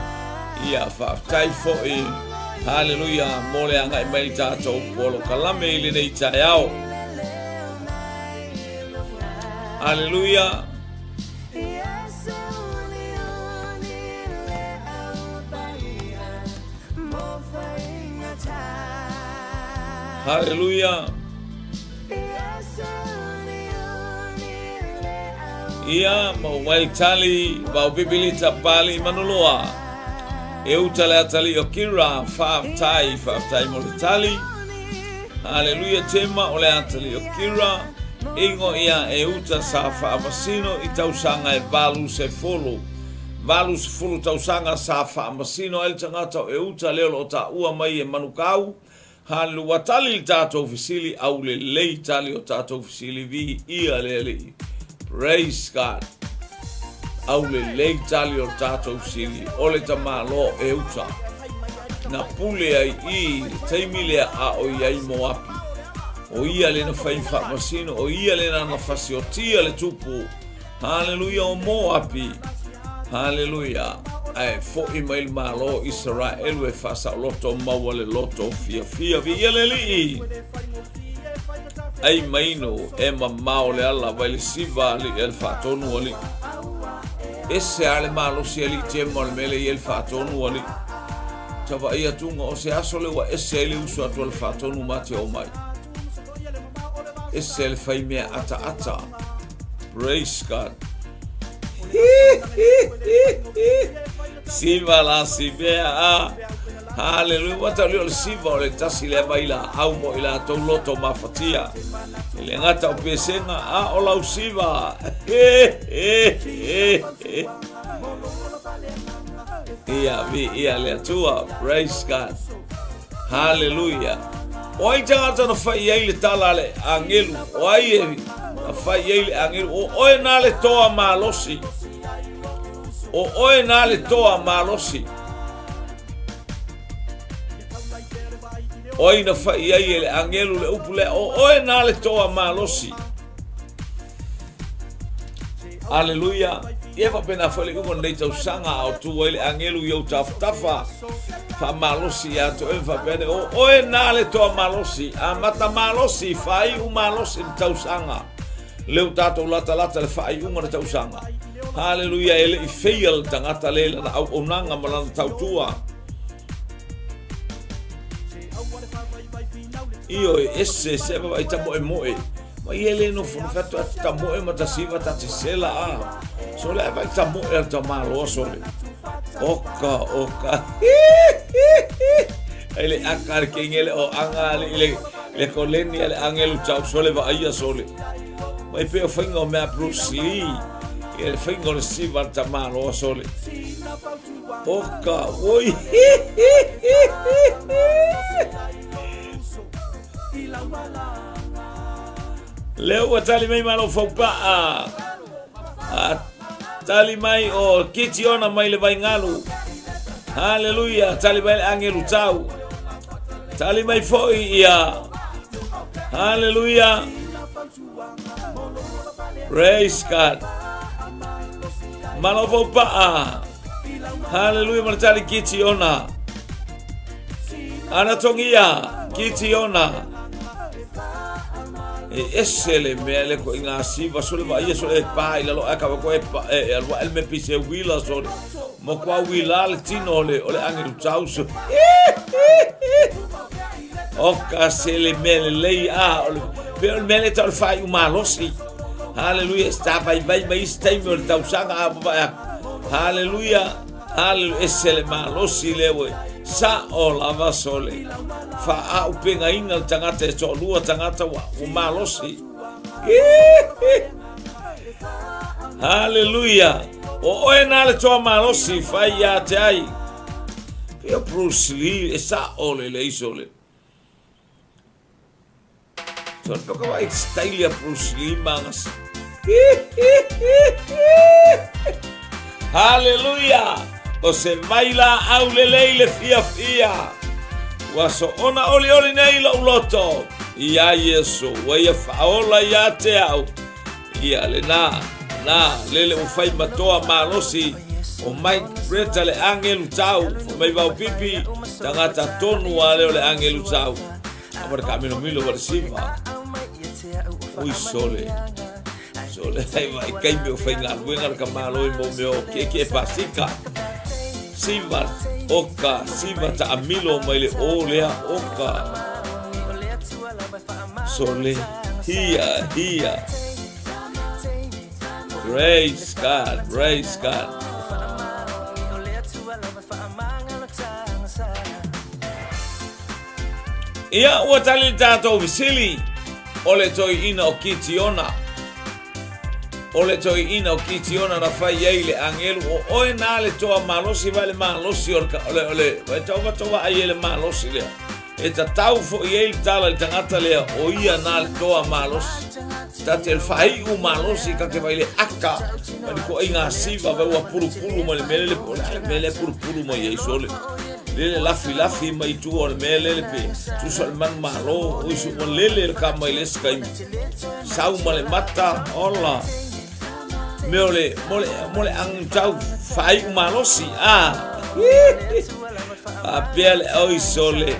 Ia faafetai foi. Haleluia, mo le agai mai le tatou polokalame i lenei taeao. Haleluia. Haleluia. Ia ma umai tali vau bibilita pali manuloa. E uta le atali o kira, faafetai, faafetai mo le tali. Haleluia tema o le atali o kira. Ingo ia e uta sa faamasino i tausaga e 80. 80 tausaga sa faamasino ai le tagata o e uta lea o lo o taua mai e Manukau. Hallelujah. Ua tali le tatou fesili, aulelei tali o tatou fesili, viia le Alii. Praise God. Aulelei tali o tatou fesili, o le tamaloa e uta. Na pule ai i le taimi lea a o i ai Moapi. O ia le na fai faamasino, o ia le na na fasiotia le tupu. Haleluia o Moapi. Haleluia. Ae fo'i mai le Malo o Isaraelu e faasaoloto maua le loto fiafia. Viia le Alii. Ai maino e mamao le ala vai le siva alii a le faatonu alii. Ese a le malosi alii tema o le mele i le faatonu alii. Tavaai atuga o se aso le ua ese ai le uso atu a le faatonu ma te o mai. Ese le fai mea ataata. Praise God. Siva la sivea a. Hallelujah. Ua tau o le siva o le tasi lea mai la au mo i la tou loto mafatia. I le gata o pesenga a o lau siva. Ia vi ia le Atua. Praise God. Haleluia! O ai tagata na fai ai le tala a le agelu? O ai e na fai ai le agelu? O oe na le toa malosi. O oe na le toa malosi. O ai na fai ai e le agelu le upu lea? O oe na le toa malosi. Aleluia. Ia faapena foi le iuga o lenei tausaga a o tu ai le agelu i ou tafatafa. Faamalosi ia te oe faapea nei, o oe na le toa malosi, amata malosi, faaiu malosi le tausaga. Leo tatou latalata le faaiuga o le tausaga. Haleluia, e le i feia le tagata le lana auaunaga ma lana tautua. Ioe, ese se vaai ta moemoe. Ma ia le nofo na fatu atu ta moe ma ta siva ta te sela a. So le vai ta moe al ta maloa sole. Oka, oka. Ai le aka le kengele o anga le le le koleni le angelu tau sole va ia sole. Mai pe o whainga o mea Bruce Lee. Ia le whainga o le siva ta maloa sole. Oka, oi. Lea ua tali mai malo faupaa. A tali mai o Kitiona mai le Vaingalu. Haleluia, tali mai le angelu tau. Tali mai foi ia. Haleluia. Praise God. Malo faupaa. Haleluia ma le tali Kitiona. Ana tongia Kitiona. E ese le mea le ko inga siva sole va ia sole e pa i lalo a ka ko e pa e e alua el me pise wila sole mo kwa wila le tino ole ole angelu tau so o ka se le mea lelei a o le pe o le mea le tau le whai umalosi Haleluia sta vai vai mai isi taimi o le tausaga a vaai atu Haleluia Haleluia ese le malosi lea ua sao lava sole faaaupegaina le tagata e toalua tagata ua malosi Haleluia o oe na le toa malosi fai ia te ai pei o Bruce Lee e sao le lei sole So le toka vai style a Bruce Lee mangas. Hallelujah! O se vai la au lelei le fia fia. Ua so ona oli oli nei lou loto. Ia Iesu, ua ia whaola ia te au. Ia le na, na, lele ua fai matoa malosi o Mike Bretta le angelu tau, mai vau pipi, tangata tonu a leo le angelu tau. A le kaamilomilo ma le siva. Ui sole. Sole ai vai kaimi o faigaluega le kamalo i mo mea o kiekie pasika. Siva oka, siva taamilo mai le o lea oka. Sole, hia, hia. Praise God, praise God. Ia, ua tali le tatou fesili, o le toeaina o Kitiona. O le toeaina o Kitiona na fai ai le agelu, o oe na le toa malosi vai le malosi o le, o le, o le, vai tau vato ai e le malosi lea. E tatau foi ai le tala i le tagata lea, o ia na le toa malosi. Ta te whaiu malosi ka te vai le aka, ma ni ko inga siva vai ua purupuru mai le mele le, o le mele purupuru mai ei sole. Lele lafi lafi mai tua o le mea lele pe tusa le manu malo o isu ua lele le ka mai le skai sau ma le mata ola me o le mo le mo le ang tau fai u malosi a a pea le oi sole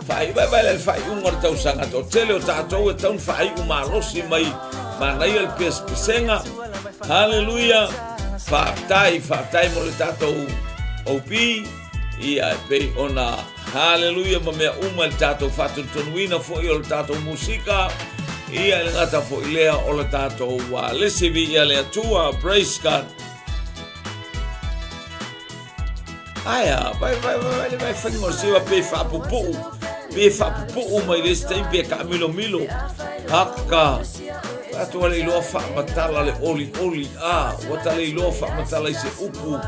fai vai vai le fai unga le tausaga to tele o tatou e tau fai u malosi mai manaia le pesepesega haleluia faafetai faafetai mo le tatou OP Ia, e pei ona haleluia ma mea uma i le tatou faatonutonuina foi o le tatou musika. Ia, e le gata foi lea o le tatou uh, lisi viia le Atua. Praise God. Aia, vai, vai, vai, vai, vai, whainga o siwa pe whaapupuu, pe whaapupuu mai le isi taimi pe kaamilomilo. Haka, atu ale iloa whaamatala le oli oli, a, ua tale iloa whaamatala i se upu,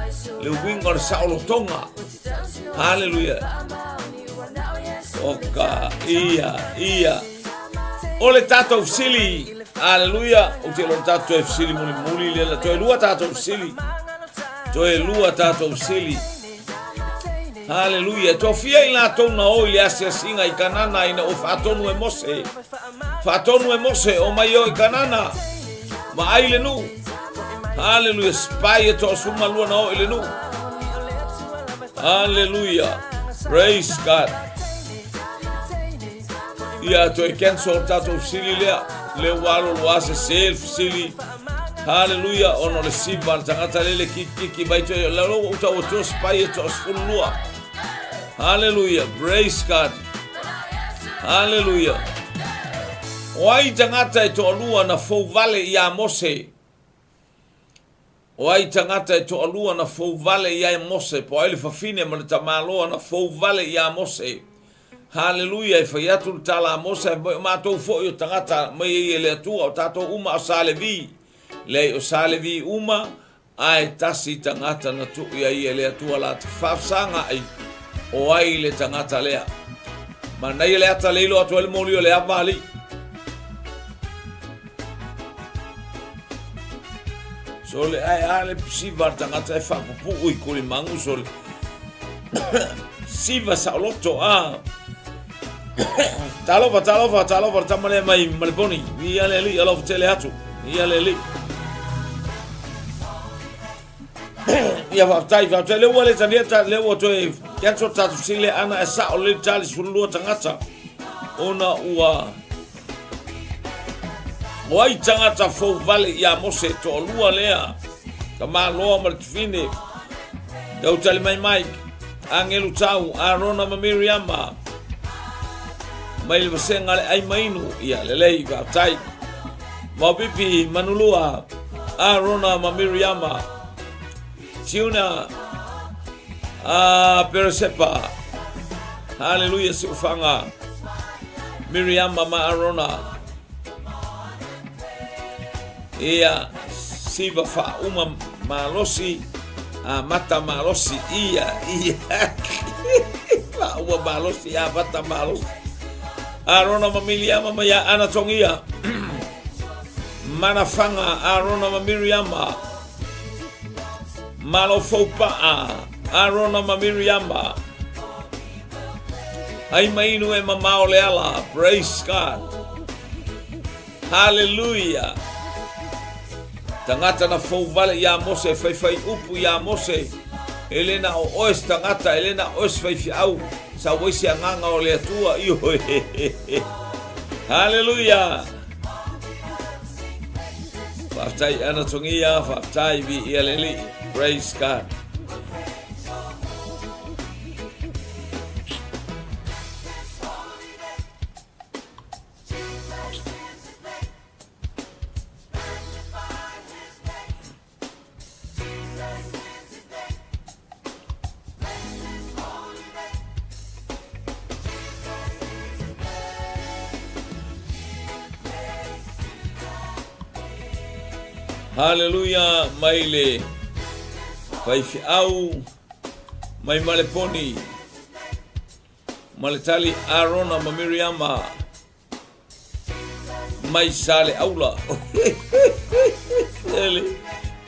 Le uiga o le saolotoga. Haleluia. Oka, ia, ia. O le tatou fesili. Haleluia. Ou te iloa tatou toe fesili mulimuli lea. Toe lua tatou fesili. Toe lua tatou fesili. Haleluia. E tofia i latou na o i le asiasiga i Kanana ina ua faatonu e Mose. Faatonu e Mose o mai o i Kanana. Vaai le nuu. Haleluia. Spy e toasuma lua na o i le nuu. Haleluia. Praise God. Ia toe cancel tatou fesili lea. Le ua alo lua se se le fesili. Haleluia. Ona o le siva le tagata lele kikiki mai toe. Le ua uta ua tua spy e toasefulu Haleluia. Praise God. Haleluia. O ai tagata e toalua na fouvale iā Mose? O ai tagata e toalua na fouvale iā Mose? Po ai le fafine ma le tamaloa na fouvale iā Mose? Haleluia, e fai atu le tala a Mose, mai o matou foi o tagata mai ai e le Atua, o tatou uma o sa Levi. Leai, o sa Levi uma, Ae tasi tagata na tuu ia ia le Atua la te faafesaga ai, o ai le tagata lea. Manaia le ata le ilo atu ai le moli o le ava alii. Sole ae a le siva le tagata e faapupuu i kulimagu sole. Siva saoloto a. Talofa, talofa, talofa le tama lea mai Maleponi. Ia le alii, alofa tele atu. Ia le alii. Ia faafetai, faafetai. Lea ua le talia ta, lea ua toe cancel tatou fesili ana e sao lelei tali 12 tagata ona ua O ai tagata fou vale iā Mose, toalua lea, tamaloa ma le tufine. Tau tali mai Mike, Agelu Tau, Arona ma Miriama, mai le vasega le ai mainu, ia lelei, faafetai. Maopipi, Manulua, Arona ma Miriama, Tiuna, a Peresepa, Haleluia Siufaga, Miriama ma Arona, ia Siva faauma malosi, amata malosi, ia, ia, faauma malosi, amata malosi. Arona ma Miriama ma ia Ana Tongia, Manafaga, Arona ma Miriama, Malo Foupa'a, Arona ma Miriama, Ai mainu e mamao le ala, praise God. Hallelujah. Tagata na fou vale iā Mose, faifai upu iā Mose, e le na o oe se tagata, e le na o oe se faifeau, sau ai se agaga o le Atua, ioe. Hallelujah. Faafetai Ana Tongia, faafetai viia le Alii. Praise God. Haleluia mai le faifeau mai Maleponi ma le tali Arona ma Miriama mai Saleaula. Ele,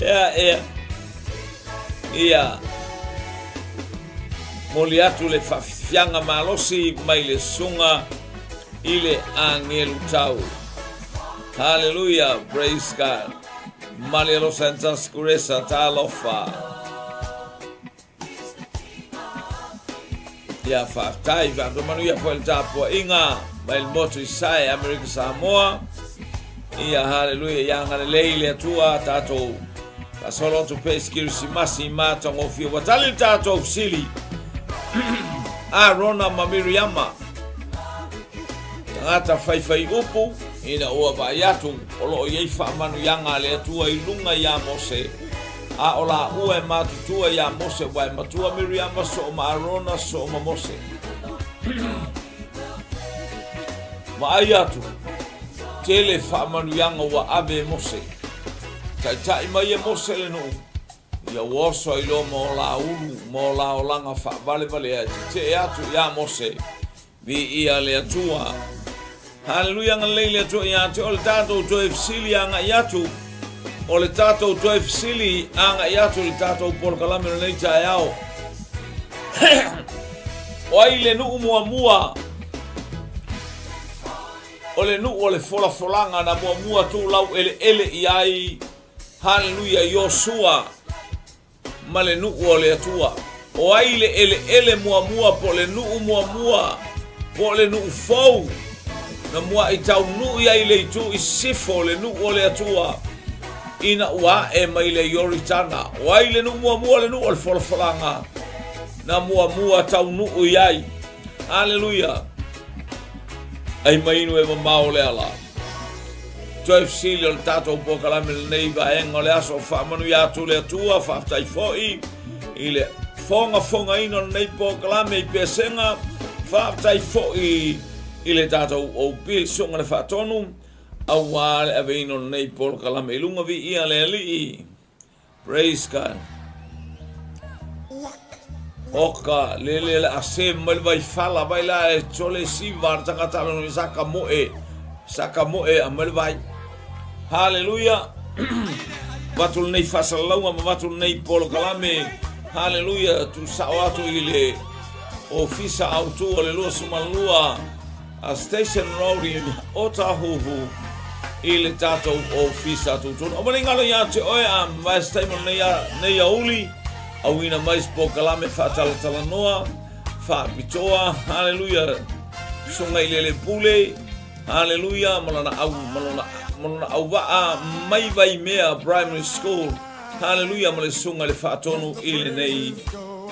ea, ea. Ia, moli atu le faafiafiaga malosi mai le susuga i le agelu tau. Hallelujah, praise God. Malia Los Angeles Kuresa, talofa. Ia faafetai, faafetai manuia foi le tapuaiga mai le motu i Sae, Amerika Samoa. Ia haleluia, ia agalelei le Atua tatou faasolo atu pea i se Kerisimasi matagofie. Ua tali le tatou fesili. Arona ma Miriama, tagata faifai upu, ina ua vaai atu o lo o i ai faamanuiaga a le Atua i luga iā Mose, A o lāua e matutua iā Mose, ua e matua Miriama soo ma Arona soo ma Mose. Vaai atu, tele faamanuiaga ua ave e Mose. Taitai mai e Mose le nuu, ia ua oso ai loa ma o la ulu ma o la olaga faavalevalea e tetee atu iā Mose. Viia le Atua. Haleluia agalelei le Atua ia te oe le tatou toe fesili agai atu. O le tatou toe fesili agai atu i le tatou polokalame o lenei taeao. O ai le nuu muamua? O le nuu o le folafolaga na muamua tuulau eleele i ai. Haleluia Iosua. ma le nuu o le Atua. O ai le eleele muamua po o le nuu muamua po o le nuu fou na muaʻi taunuu i ai le itu i sisifo o le nuu o le Atua ina ua ae mai le Ioritana? O ai le nuu muamua, le nuu o le folafolaga na muamua taunuu i ai? Aleluia! Ai mainu e mamao le ala. Toe fesili o le tatou polokalame lenei vaega o le aso faamanuia atu le Atua, faafetai foi i le fogafogaina o lenei polokalame i Pesega, faafetai foi i le tatou OP le Susuga le Faatonu, aua le aveina o lenei polokalame i luga viia le Alii. Praise God. Oka, lele le ase mai le vaifala, vai la e tole siva le tangata alo ni saka moe, saka moe a mai le vai. Hallelujah. Vatu lenei faasalalauga ma vatu lenei polokalame. Hallelujah. Tu sao atu i le ofisa autu o le 22 a Station Road i Otahuhu i le tatou ofisa tutonu. Aua ne i galo ia te oe a mavae se taimi o lenei aoauli. Auina mai se polokalame faatalatalanoa, faapitoa, haleluia, Susuga i Lele Pule, haleluia, ma lona au, ma lona, ma lona auvaa mai Vaimea Primary School, haleluia, ma le Susuga i le Faatonu i lenei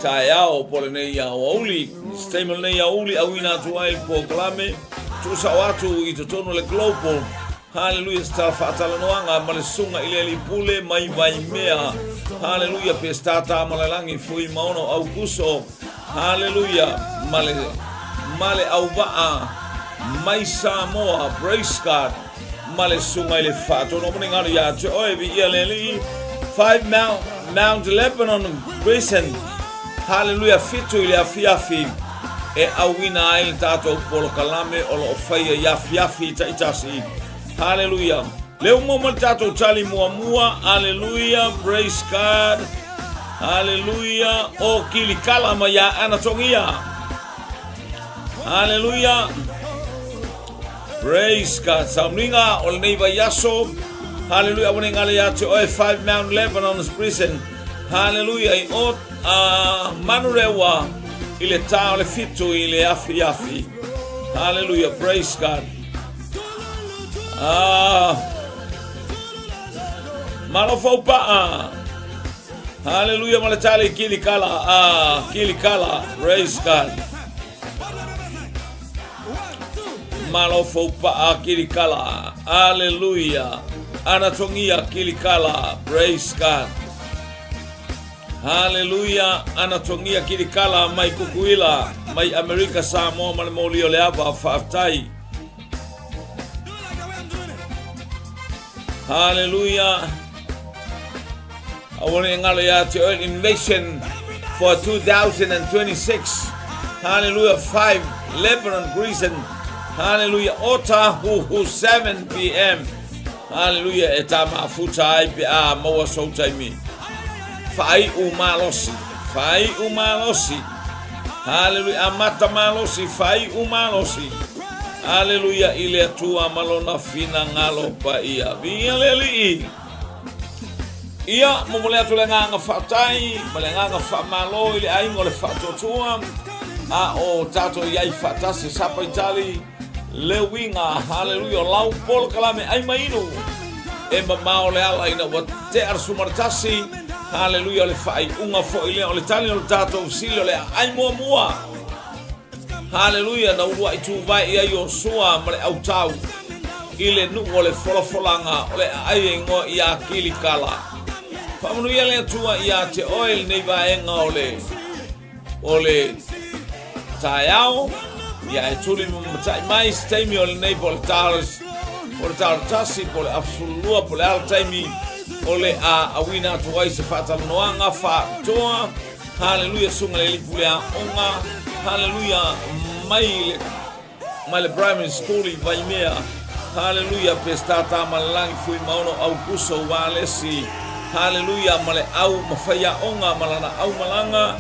taeao po o lenei aoauli. Se taimi o lenei aoauli, auina atu ai le polokalame, tuusao atu i totonu o le Global Haleluia se tala faatalanoaga ma le Susuga i le Alii Pule mai Vaimea. Haleluia Peseta Tamalaelagi Fuimaono Aukuso. Haleluia ma le ma le auvaa mai Samoa. Praise God ma le Susuga i le Faatonu. Mo le galo ia te oe, viia le Alii. 5 Mount, Mount Lebanon Prison. Haleluia 7 i le afiafi e auina ai le tatou polokalame o lo o faia i afiafi taitasi. Haleluia. Le uma ma le tatou tali muamua. Haleluia. Praise God. Haleluia. O kilikala ma ia Anatongia. Haleluia. Praise God. Sauniga o lenei vaiaso. Haleluia. Aua ne i galo ia te oe 5 Mount Lebanon's Prison. Haleluia. I o uh, Manurewa i le tā o le 7 i le afiafi. Haleluia. Praise God. Ah. Malo faupaa. Haleluia ma le tali kilikala. Ah, kilikala. Praise God. Malo faupaa kilikala. Aleluia. Anatongia kilikala. Praise God. Haleluia. Anatongia kilikala mai Kukuila, mai Amerika Samoa ma le moli o le ava. Faafetai. Haleluia. Aua ne i galo ia te oe invasion for 2026. Hallelujah. 5 Lebanon, Greece and Hallelujah. Otahuhu 7 p.m. Hallelujah. E tā mafuta ai pe a maua sou taimi. Whai'u malosi. Whai'u malosi. Hallelujah. Amata malosi. Whai'u malosi. Hallelujah. I le Atua ma lona finagalo paia. Viia le Alii. Ia, momoli atu le agaga faafetai ma le agaga faamalo i le aiga o le faatuatua, a o tatou i ai faatasi Sapaitali, le uiga, haleluia, o lau polokalame ai ma inu, e mamao le ala ina ua tea le 11, haleluia, o le faaiuga foi lea o le tali o le tatou fesili o le aai muamua. Haleluia, na uluai tuvae i ai Iosua ma le autau i le nuu o le folafolaga o le aai e igoa ia Kilikala. Faamanuia le Atua ia te oe lenei vaega o le o le taeao. Ia e tuli mamatai mai se taimi o lenei po o le ta po o le ta o le 1 po o le afu 12 po o le a le taimi o le a auina atu ai se faatalanoaga faapitoa. Haleluia susuga le alii pule aoga Haleluia mai le mai le primary school i Vaimea Haleluia Peseta Tamalelangi Fuimaono Aukuso Ualesi Haleluia ma le au ma faiaoga ma lana aumalaga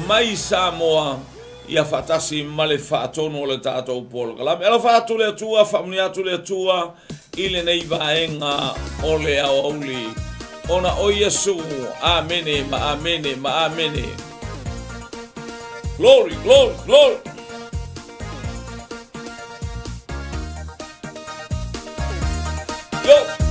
mai Samoa ia faatasi ma le faatonu o le tatou polokalame. Alofa atu le Atua, faamanuia atu le Atua i lenei vaega o le aoauli. Ona o Iesu, Amene ma Amene ma Amene. Glory, glory, glory. Yo!